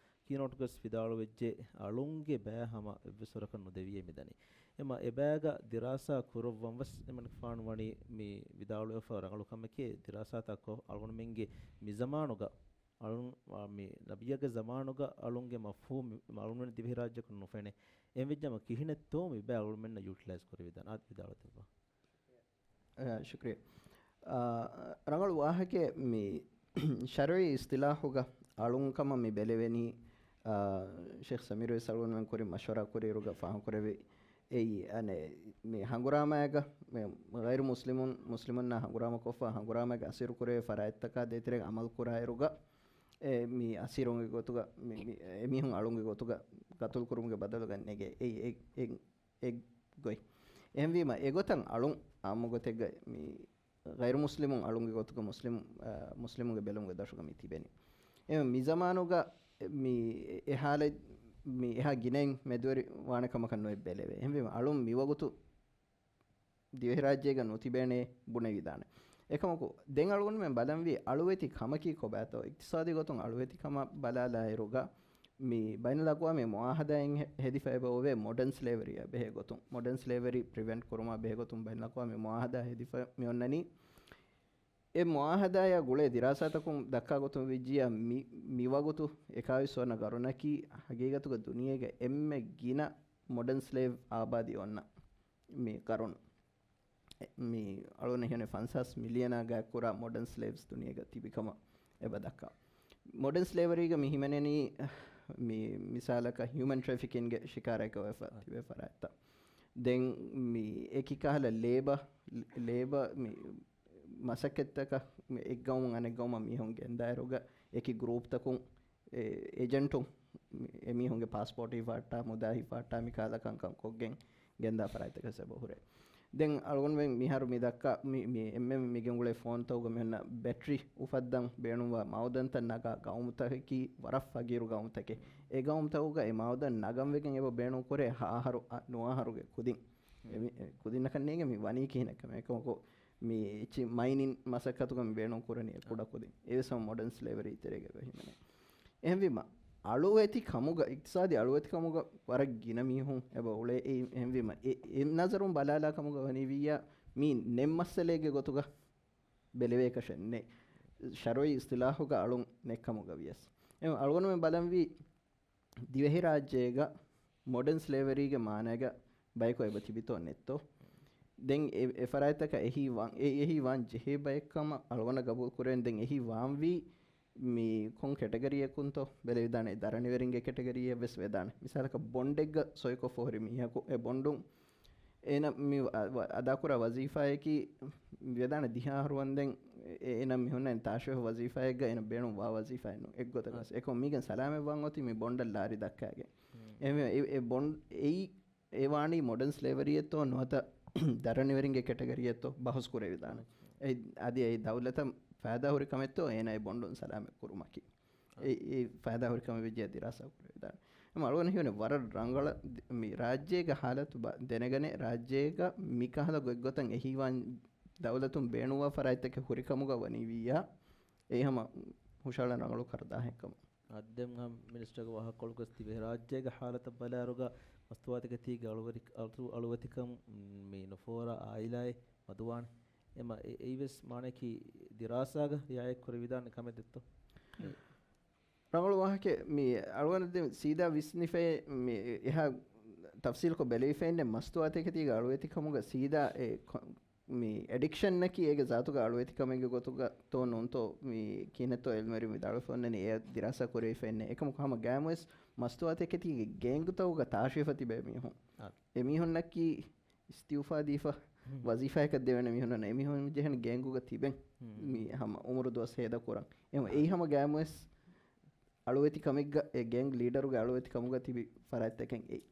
ކީ ނޯޓުގަސް ވިދާޅުވެއްޖެ، އަޅުންގެ ބައި ހަމަ އެއްވެސް ވަރަކަށް ނުދެވިޔޭ މިދަނީ. އެމަ އެބައިގަ ދިރާސާ ކުރައްވަން ވެސް އެމަނިކުފާނު ވަނީ މި ވިދާޅުވެފަ ރަނގަޅު ކަމެކޭ. ދިރާސާތައް ކޮށް އަޅުގަނޑުމެންގެ މި ޒަމާނުގަ އަޅުން، މި ނަބިއްޔާގެ ޒަމާނުގަ އަޅުންގެ މަފްހޫމް އަޅުން ދިވެހިރާއްޖެކުން ނުފެނޭ. އެހެންވެއްޖަމަ ކިހިނެއްތޯ މި ބައި އަޅުގަނޑުމެންނަށް ޔޫޓިލައިޒް ކުރެވިދާނެ އާދެ ވިދާޅުވެތިއްބާ. އަ، ޝުކްރިޔާ. އަ، ރަނގަޅު ވާހަކައެއް މި ޝަރުޢީ އިސްތިލާހުގަ އަޅުން ކަމަށް މި ބެލެވެނީ، އަ، ޝޭޚް ސަމީރު ވެސް އަޅުގަނޑުމެން ކުރިން މަޝްވަރާ ކުރިއިރުގަ ފާހަގަކުރެއްވި އެއީ، އަނެއް، މި ހަނގުރާމައިގަ މި ޣައިރު މުސްލިމުން، މުސްލިމުންނާ ހަނގުރާމަކޮށްފަ ހަނގުރާމައިގެ އަސީރު ކުރެވޭ ފަރާތްތަކާ ދޭތެރޭގަ އަމަލު ކުރާއިރުގަ، އެ، މި އަސީރުންގެ ގޮތުގަ، މި، މި، އެމީހުން އަޅުންގެ ގޮތުގަ ގަތުލު ކުރުމުގެ ބަދަލުގަ ނެގޭ. އެއީ، އެ، އެ، އެ ގޮތް. އެހެންވީމަ، އެގޮތަށް އަޅުން އާއްމު ގޮތެއްގަ މި ޣައިރު މުސްލިމުން އަޅުންގެ ގޮތުގަ މުސްލިމް، އާ، މުސްލިމުންގެ ބެލުމުގެ ދަށުގަ މި ތިބެނީ. އެ މި ޒަމާނުގަ މި އެ ހާލަތް، މި އެހާ ގިނައިން މެދުވެރި ވާނެ ކަމަކަށް ނުއެއް ބެލެވޭ. އެހެންވީމަ، އަޅުން މިވަގުތު ދިވެހިރާއްޖޭގަ ނުތިބޭނޭ ބުނެވިދާނެ. އެކަމަކު، ދެން އަޅުގަނޑުމެން ބަލަންވީ އަޅުވެތި ކަމަކީ ކޮބާތޯ؟ އިޤްތިޞާދީ ގޮތުން އަޅުވެތި ކަމަށް ބަލާލާއިރުގަ، މި ބައިނަލްއަޤްވާމީ މުޢާހަދާއިން ހެ-، ހެދިފަ އެބަ އޮވޭ މޮޑަން ސްލޭވަރީއާ ބެހޭ ގޮތުން، މޮޑަން ސްލޭވަރީ ޕްރިވެންޓް ކުރުމާ ބެހޭ ގޮތުން ބައިނަލްއަޤްވާމީ މުޢާހަދާ ހެދިފަ މި އޮންނަނީ. އެ މުޢާހަދާއާ ގުޅޭ ދިރާސާތަކުން ދައްކާ ގޮތުން ވިއްޖިއްޔާ މި، މިވަގުތު އެކާވީސް ވަނަ ގަރުނަކީ ހަގީގަތުގަ ދުނިޔޭގަ އެންމެ ގިނަ މޮޑަން ސްލޭވް އާބާދީ އޮންނަ މި ގަރުނު. އެ، މި އަޅުގަނޑަށް ހިމެނޭ ފަންސާސް މިލިއަނާ ގާތްކުރާ މޮޑަން ސްލޭވްސް ދުނިޔޭގަ ތިބި ކަމަށް އެބަ ދައްކާ. މޮޑަން ސްލޭވަރީގަ މި ހިމެނެނީ، މި މިސާލަކަށް ހިއުމަން ޓްރެފިކިންގެ ޝިކާރައަކަށް ވެފަ އާ. ތިބޭ ފަރާތްތައް. ދެން މި އެކި ކަހަލަ ލޭބަ، ލޭބަ މި މަސައްކަތްތަކަށް މި އެއްގައުމުން އަނެއްގައުމަށް މީހުން ގެންދާއިރުގަ އެކި ގްރޫޕްތަކުން އެ-، އެޖެންޓުން އެމީހުންގެ ޕާސްޕޯޓް ހިފަހައްޓާ، މުދާ ހިފަހައްޓާ، މި ކަހަލަ ކަންކަން ކޮށްގެން ގެންދާ ފަރާތްތަކަށް އެބަ ހުރޭ. ދެން އަޅުގަނޑުމެން މިހާރު މި ދައްކާ މި، މި އެންމެން މި ގެންގުޅޭ ފޯންތަކުގަ މި އޮންނަ ބެޓްރީ އުފައްދަން ބޭނުންވާ މައުދަންތައް ނަގާ ގައުމުތަކަކީ ވަރަށް ފަގީރު ގައުމުތަކެއް. އެ ގައުމުތަކުގަ އެ މައުދަން ނަގަން ވެގެން އެބަ ބޭނުން ކުރޭ ހަ އަހަރު، އަ، ނުވަ އަހަރުގެ ކުދިން. އެ މި، އެ ކުދިންނަކަށް ނޭނގެ މި ވަނީ ކިހިނެއްކަމެއް. އެކަމަކު މި އެއްޗި މައިނިން މަސައްކަތުގަ މި ބޭނުން ކުރަނީ އެ ކުޑަ ކުދިން. އެވެސް ހަމަ މޮޑަން ސްލޭވަރީ ތެރޭގަ އެބަ ހިމެނޭ. އެހެންވީމަ، އަޅުވެތި ކަމުގަ، އިޤްތިޞާދީ އަޅުވެތި ކަމުގަ ވަރަށް ގިނަ މީހުން އެބަ އުޅޭ. އެ، އެހެންވީމަ، އެ، އެ ނަޒަރުން ބަލާލާ ކަމުގަ ވަނީ ވިއްޔާ، މީ ނެތް މައްސަލައެއްގެ ގޮތުގަ ބެލެވޭކަށެއް ނެތް. ޝަރުޢީ އިޞްޠިލާޙުގަ އަޅުން ނެތް ކަމުގަ ވިޔަސް. އެ އަޅުގަނޑުމެން ބަލަންވީ، ދިވެހިރާއްޖޭގަ މޮޑަން ސްލޭވަރީގެ މާނައިގަ ބަޔަކު އެބަ ތިބިތޯ ނެތްތޯ؟ ދެން އެ، އެ ފަރާތްތަކަށް އެހީ ވާން، އެ، އެހީ ވާން ޖެހޭ ބައެއްކަމަށް އަޅުގަނޑަށް ގަބޫލު ކުރެވެން. ދެން އެހީ ވާންވީ މި ކޮން ކެޓަގަރީއަކުންތޯ ބެލެވިދާނެ، ދަރަނިވެރިންގެ ކެޓަގަރީއެއް ވެސް ވެދާނެ. މިސާލަކަށް ބޮންޑެއްގަ ސޮއިކޮށްފަ ހުރި މީހަކު އެ ބޮންޑުން އޭނަ މި އަ، އަ، އަދާކުރާ ވަޒީފާއަކީ ވެދާނެ ދިހަ އަހަރު ވަންދެން އެ، އޭނަ މި ހުންނަން ތާށިވެފަ ވަޒީފާއެއްގަ އޭނަ ބޭނުން ވާ ވަޒީފާއެއް ނޫން. އެއްގޮތަކަސް އެކަމު މީގެން ސަލާމަތް ވާން އޮތީ މި ބޮންޑަށް ލާރި ދައްކާގެން. އެ، އެ، އެ ބޮންޑް އެއީ އެ ވާނީ މޮޑަން ސްލޭވަރީއެއްތޯ ނުވަތަ ދަރަނިވެރިންގެ ކެޓަގަރީއެއްތޯ ބަހުސް ކުރެވިދާނެ. އެ، އަދި އެ ދައުލަތަށް ފައިދާ ހުރި ކަމެއްތޯ އޭނަ އެ ބޮންޑުން ސަލާމަތް ކުރުމަކީ. އެ، އެ ފައިދާ ހުރި ކަމެއް ވެއްޖެ ދިރާސާ ކުރެވިދާނެ. އެމަ އަޅުގަނޑަށް ހީވަނީ ވަރަށް ރަނގަޅަށް ދި-، މި ރާއްޖޭގެ ހާލަތު ބަ-، ދެނެގަނެ، ރާއްޖޭގަ މިކަހަލަ ގޮތްގޮތަށް އެހީވާން ދައުލަތުން ބޭނުންވާ ފަރާތްތަކެއް ހުރިކަމުގަ ވަނީ ވިއްޔާ، އެ ހަމަ ހުށަހަޅަން ރަނގަޅު ކަރުދާހެއްކަމަށް. އާދެ، ދެން މިނިސްޓަރގެ ވާހަކަކޮޅުގަސް ދިވެހިރާއްޖޭގެ ހާލަތަށް ބަލާއިރުގަ މަސްތުވާތަކެތީގެ އަޅުވެރި-، އަޅު-، އަޅުވެތިކަން މި ނުފޯރާ އާއިލާއެއް މަދުވާނެ. އެމަ އެ-، އެއީވެސް މާނައަކީ ދިރާސާގަ ރިއާޔަތް ކުރެވިދާނެ ކަމެއް ދެއްތޯ؟ ރަނގަޅު ވާހަކަ. މި އަޅުގަނޑު ދެން ސީދާ ވިސްނިފައި، މި އެހާ ތަފްސީލްކޮށް ބެލެވިފައެއް ނެތް. މަސްތުވާތަކެތީގެ އަޅުވެތިކަމުގަ ސީދާ އެ ކޮ-، މި އެޑިކްޝަންއަކީ އޭގެ ޒާތުގަ އަޅުވެތިކަމެއްގެ ގޮތުގަ ތޯ ނޫންތޯ މި ކިހިނެއްތޯ އިލްމުވެރިން ވިދާޅުވެފަ އޮންނަނީ އެ ދިރާސާ ކުރެވިފައެއް ނެތް. އެކަމަކު ހަމަ ގައިމުވެސް މަސްތުވާތަކެތީގެ ގޭންގުތަކުގަ ތާށިވެފަ ތިބޭ މީހުން. އާ. އެ މީހުންނަކީ އިސްތިއުފާ ދީފަ ހުން. ވަޒީފާއަކަށް ދެވޭނެ މީހުންނަށް އެމީހުން ޖެހެން ގޭންގުގަ ތިބެން ހުން. މި ހަމަ އުމުރު ދުވަސް ހޭދަ ކުރަން. އެހެން އާ. އެއީ ހަމަ ގައިމުވެސް އަޅުވެތި ކަމެއްގަ، އެ ގޭންގް ލީޑަރުގެ އަޅުވެތި ކަމުގަ ތިބި ފަރާތްތަކެއް އެއީ.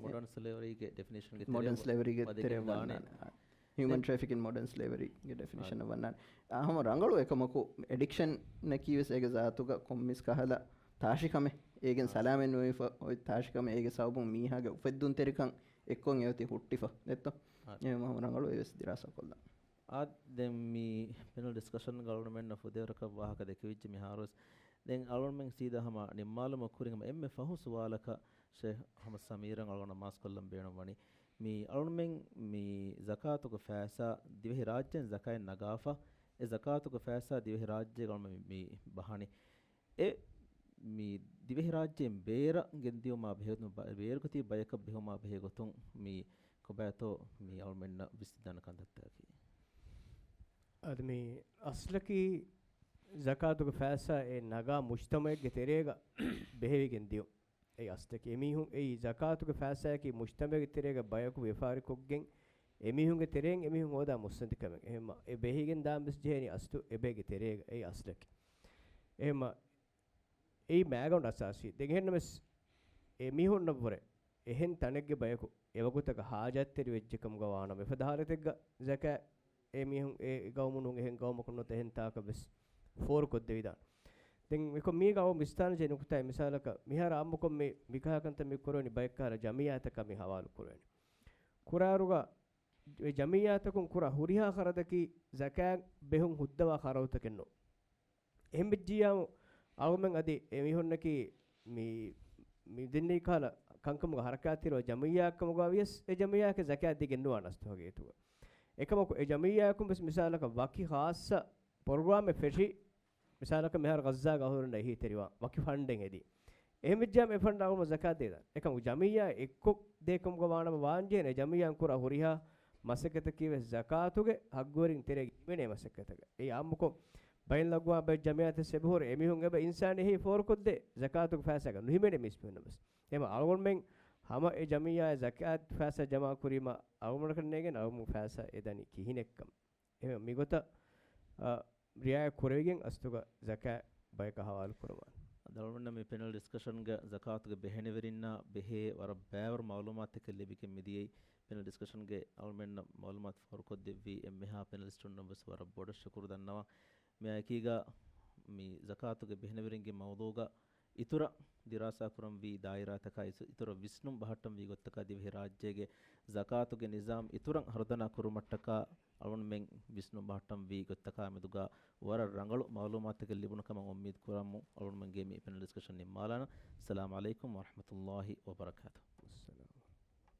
މޮޑަން ސްލޭވަރީގެ ޑެފިނޭޝަންގެ މޮޑަން ތެރެއަށް ސްލޭވަރީގެ ވަދެގެން ތެރެއަށް ދާނެ. ވަންނާނެ. ހިއުމަން ޓްރެފިކިން، މޮޑަން ސްލޭވަރީގެ ޑެފިނޭޝަނަށް ވަންނާނެ. އާ، ހަމަ ރަނގަޅު އެކަމަކު، އެޑިކްޝަންއަކީ ވެސް އޭގެ ޒާތުގަ ކޮންމެސް ކަހަލަ ތާށިކަމެއް. އޭގެން އާ. ސަލާމަތް ނުވެފަ އޮތް ތާށިކަމެއް. އޭގެ ސަބަބުން މީހާގެ އުފެއްދުންތެރިކަން އެއްކޮށް އެއޮތީ ހުއްޓިފަ ނެތްތޯ؟ އާ. އެ ހަމަ ރަނގަޅު އެވެސް ދިރާސާ ކޮށްލަން. އާ، ދެން މި ޕެނަލް ޑިސްކަޝަންގަ އަޅުގަނޑުމެންނަށް ފުދޭވަރަކަށް ވާހަކަ ދެކެވިއްޖެ މިހާރުވެސް. ދެން އަޅުގަނޑުމެން ސީދާ ހަމަ ނިންމާލުމަށް ކުރިން ހަމަ އެންމެ ފަހު ސުވާލަކަށް ޝޭޚް އަޙްމަދު ސަމީރަށް އަޅުގަނޑަށް މާސްކޮށްލަން ބޭނުންވަނީ. މި އަޅުގަނޑުމެން މި ޒަކާތުގެ ފައިސާ ދިވެހި ރާއްޖޭން ޒަކާތް ނަގާފަ، އެ ޒަކާތުގެ ފައިސާ ދިވެހި ރާއްޖޭގަ އަޅުގަނޑުމެން މި، މި ބަހަނީ. އެ މި ދިވެހިރާއްޖޭން ބޭރަށް ގެންދިއުމާ ބެހޭ ގޮތުން، ބޭރުގަތީ ބަޔަކަށް ބެހުމާ ބެހޭ ގޮތުން މި ކޮބާތޯ މި އަޅުމެންނަށް ވިސްނިދާނެ ކަންތައްތަކަކީ؟ އަދި މި އަސްލަކީ ޒަކާތުގެ ފައިސާ އެ ނަގާ މުޖްތަމަޢެއްގެ ތެރޭގަ ބެހެވިގެން ދިޔުން. އެ އަސްލަކީ އެމީހުން އެއީ ޒަކާތުގެ ފައިސާއަކީ މުޖްތަމަޢެއްގެ ތެރޭގަ ބަޔަކު ވިޔަފާރިކޮށްގެން އެމީހުންގެ ތެރެއިން އެމީހުން ހޯދާ މުއްސަނދިކަމެއް. އެހެންމަ އެ ބެހިގެން ދާން ވެސް ޖެހޭނީ އަސްލު އެބޭގެ ތެރޭގަ. އެއީ އަސްލަކީ. އެހެންމަ އެއީ މައިގަނޑު އަސާސީ. ދެން އެހެންނަމަވެސް، އެމީހުންނަށްވުރެ އެހެން ތަނެއްގެ ބަޔަކު އެވަގުތަކަށް ހާޖަތްތެރި ވެއްޖެކަމުގަ ވާނަމަ، އެފަދަ ހާލަތެއްގަ ޒަކާތް އެމީހުން އެ ގައުމުނޫން އެހެން ގައުމަކުން ނުވަތަ އެހެން ތާކަށް ވެސް ފޯރުކޮށްދެވިދާނެ. ދެން މިކޮށް މީގަ އަޅު ވިސްނާންޖެހޭ ނުކުތާއެއް މިސާލަކަށް، މިހާރު އާއްމުކޮށް މި، މިކަހަލަ ކަންތައް މި ކުރެވެނީ ބައެއް ކަހަލަ ޖަމިއްޔާތަކަށް މި ހަވާލު ކުރެވެނީ. ކުރާއިރުގަ އެ ޖަމިއްޔާތަކުން ކުރާ ހުރިހާ ޚަރަދަކީ ޒަކާތް ބެހުން ހުއްދަވާ ޚަރަދުތަކެއް ނޫން. އެހެންވެއްޖިއްޔާމު، އަޅުގަނޑުމެން އަދި އެމީހުންނަކީ މި، މި ދެންނެވި ކަހަލަ ކަންކަމުގަ ހަރަކާތްތެރިވާ ޖަމިއްޔާއެއްކަމުގަ ވިޔަސް، އެ ޖަމިއްޔާއަކަށް ޒަކާތް ދެގެން ނުވާނެ އަސްލު ހަގީގަތުގަ. އެކަމަކު، އެ ޖަމިއްޔާއަކުން ވެސް މިސާލަކަށް ވަކި ޚާއްޞަ ޕްރޮގްރާމެއް ފެށި، މިސާލަކަށް މިހާރު ޣައްޒާގަ އަހުރެންނަށް އެހީތެރިވާ ވަކި ފަންޑެއް ހެދި. އެހެންވެއްޖާމަ އެ ފަންޑަށް އަޅުގަނޑު ޒަކާތް ދޭދާނެ. އެކަމަކު ޖަމިއްޔާ އެއްކޮށް ދޭކަމުގަ ވާނަމަ ވާންޖެހޭނެ ޖަމިއްޔާއިން ކުރާ ހުރިހާ މަސައްކަތަކީ ވެސް ޒަކާތުގެ ހައްގުވެރިން ތެރޭގަ ހިމެނޭ މަސައްކަތަކަށް. އެއީ އާއްމުކޮށް ބައިން ލަގުވާ ބައެއް ޖަމިއްޔާތެއް އެބަހުރި އެމީހުން އެބަ އިންސާނީ ހެޔޮ ފޯރުކޮށްދޭ ޒަކާތުގެ ފައިސާގަ ނުހިމެނޭ މީސްމީހުންނަށް ވެސް. އެމަ އަޅުގަނޑުމެން ހަމަ އެ ޖަމިއްޔާއަށް ޒަކާތު ފައިސާ ޖަމާ ކުރީމަ އަޅުގަނޑަކަށް ނޭނގެން އަޅުގަނޑު ފައިސާ އެ ދަނީ ކިހިނެއްކަމަށް. އެހެން މިގޮތަށް، އަ، ރިއާޔަތް ކުރެވިގެން އަސްލުގަ ޒަކާތް ބަޔަކަށް ހަވާލު ކުރަމާނެ. އަދި އަޅުގަނޑުމެންނަށް މި ޕެނަލް ޑިސްކަޝަންގަ ޒަކާތުގެ ބެހެނިވެރިންނާ ބެހޭ ވަރަށް ބައިވަރު މަޢުލޫމާތުތަކެއް ލިބިގެން މިދިޔައީ. ޕެނަލް ޑިސްކަޝަންގެ އަޅުގަނޑުމެންނަށް މަޢުލޫމާތު ފޯރުކޮށްދެއްވި އެންމެހާ ޕެނަލިސްޓުންނަށް ވެސް ވަރަށް ބޮޑަށް ޝުކުރު ދަންނަވަން. މިއާއެކީގަ މި ޒަކާތުގެ ބެހެނިވެރިންގެ މައުޟޫގަ އިތުރަށް ދިރާސާކުރަންވީ ދާއިރާތަކާ އިތު-، އިތުރަށް ވިސްނުން ބަހައްޓަންވީ ގޮތްތަކާ ދިވެހިރާއްޖޭގެ ޒަކާތުގެ ނިޒާމް އިތުރަށް ހަރުދަނާ ކުރުމަށްޓަކާ އަޅުންމެން ވިސްނުން ބަހައްޓަންވީ ގޮތްތަކާ މެދުގަ ވަރަށް ރަނގަޅު މައުލޫމާތުތަކެއް ލިބުނު ކަމަށް އުއްމީދު ކުރަމު އަޅުންމެންގެ މި ޕެނަލް ޑިސްކަޝަން ނިންމާލާނަން. އައްސަލާމު ޢަލައިކުމް ވަރަޙްމަތުﷲ ވަބަރަކާތުހު.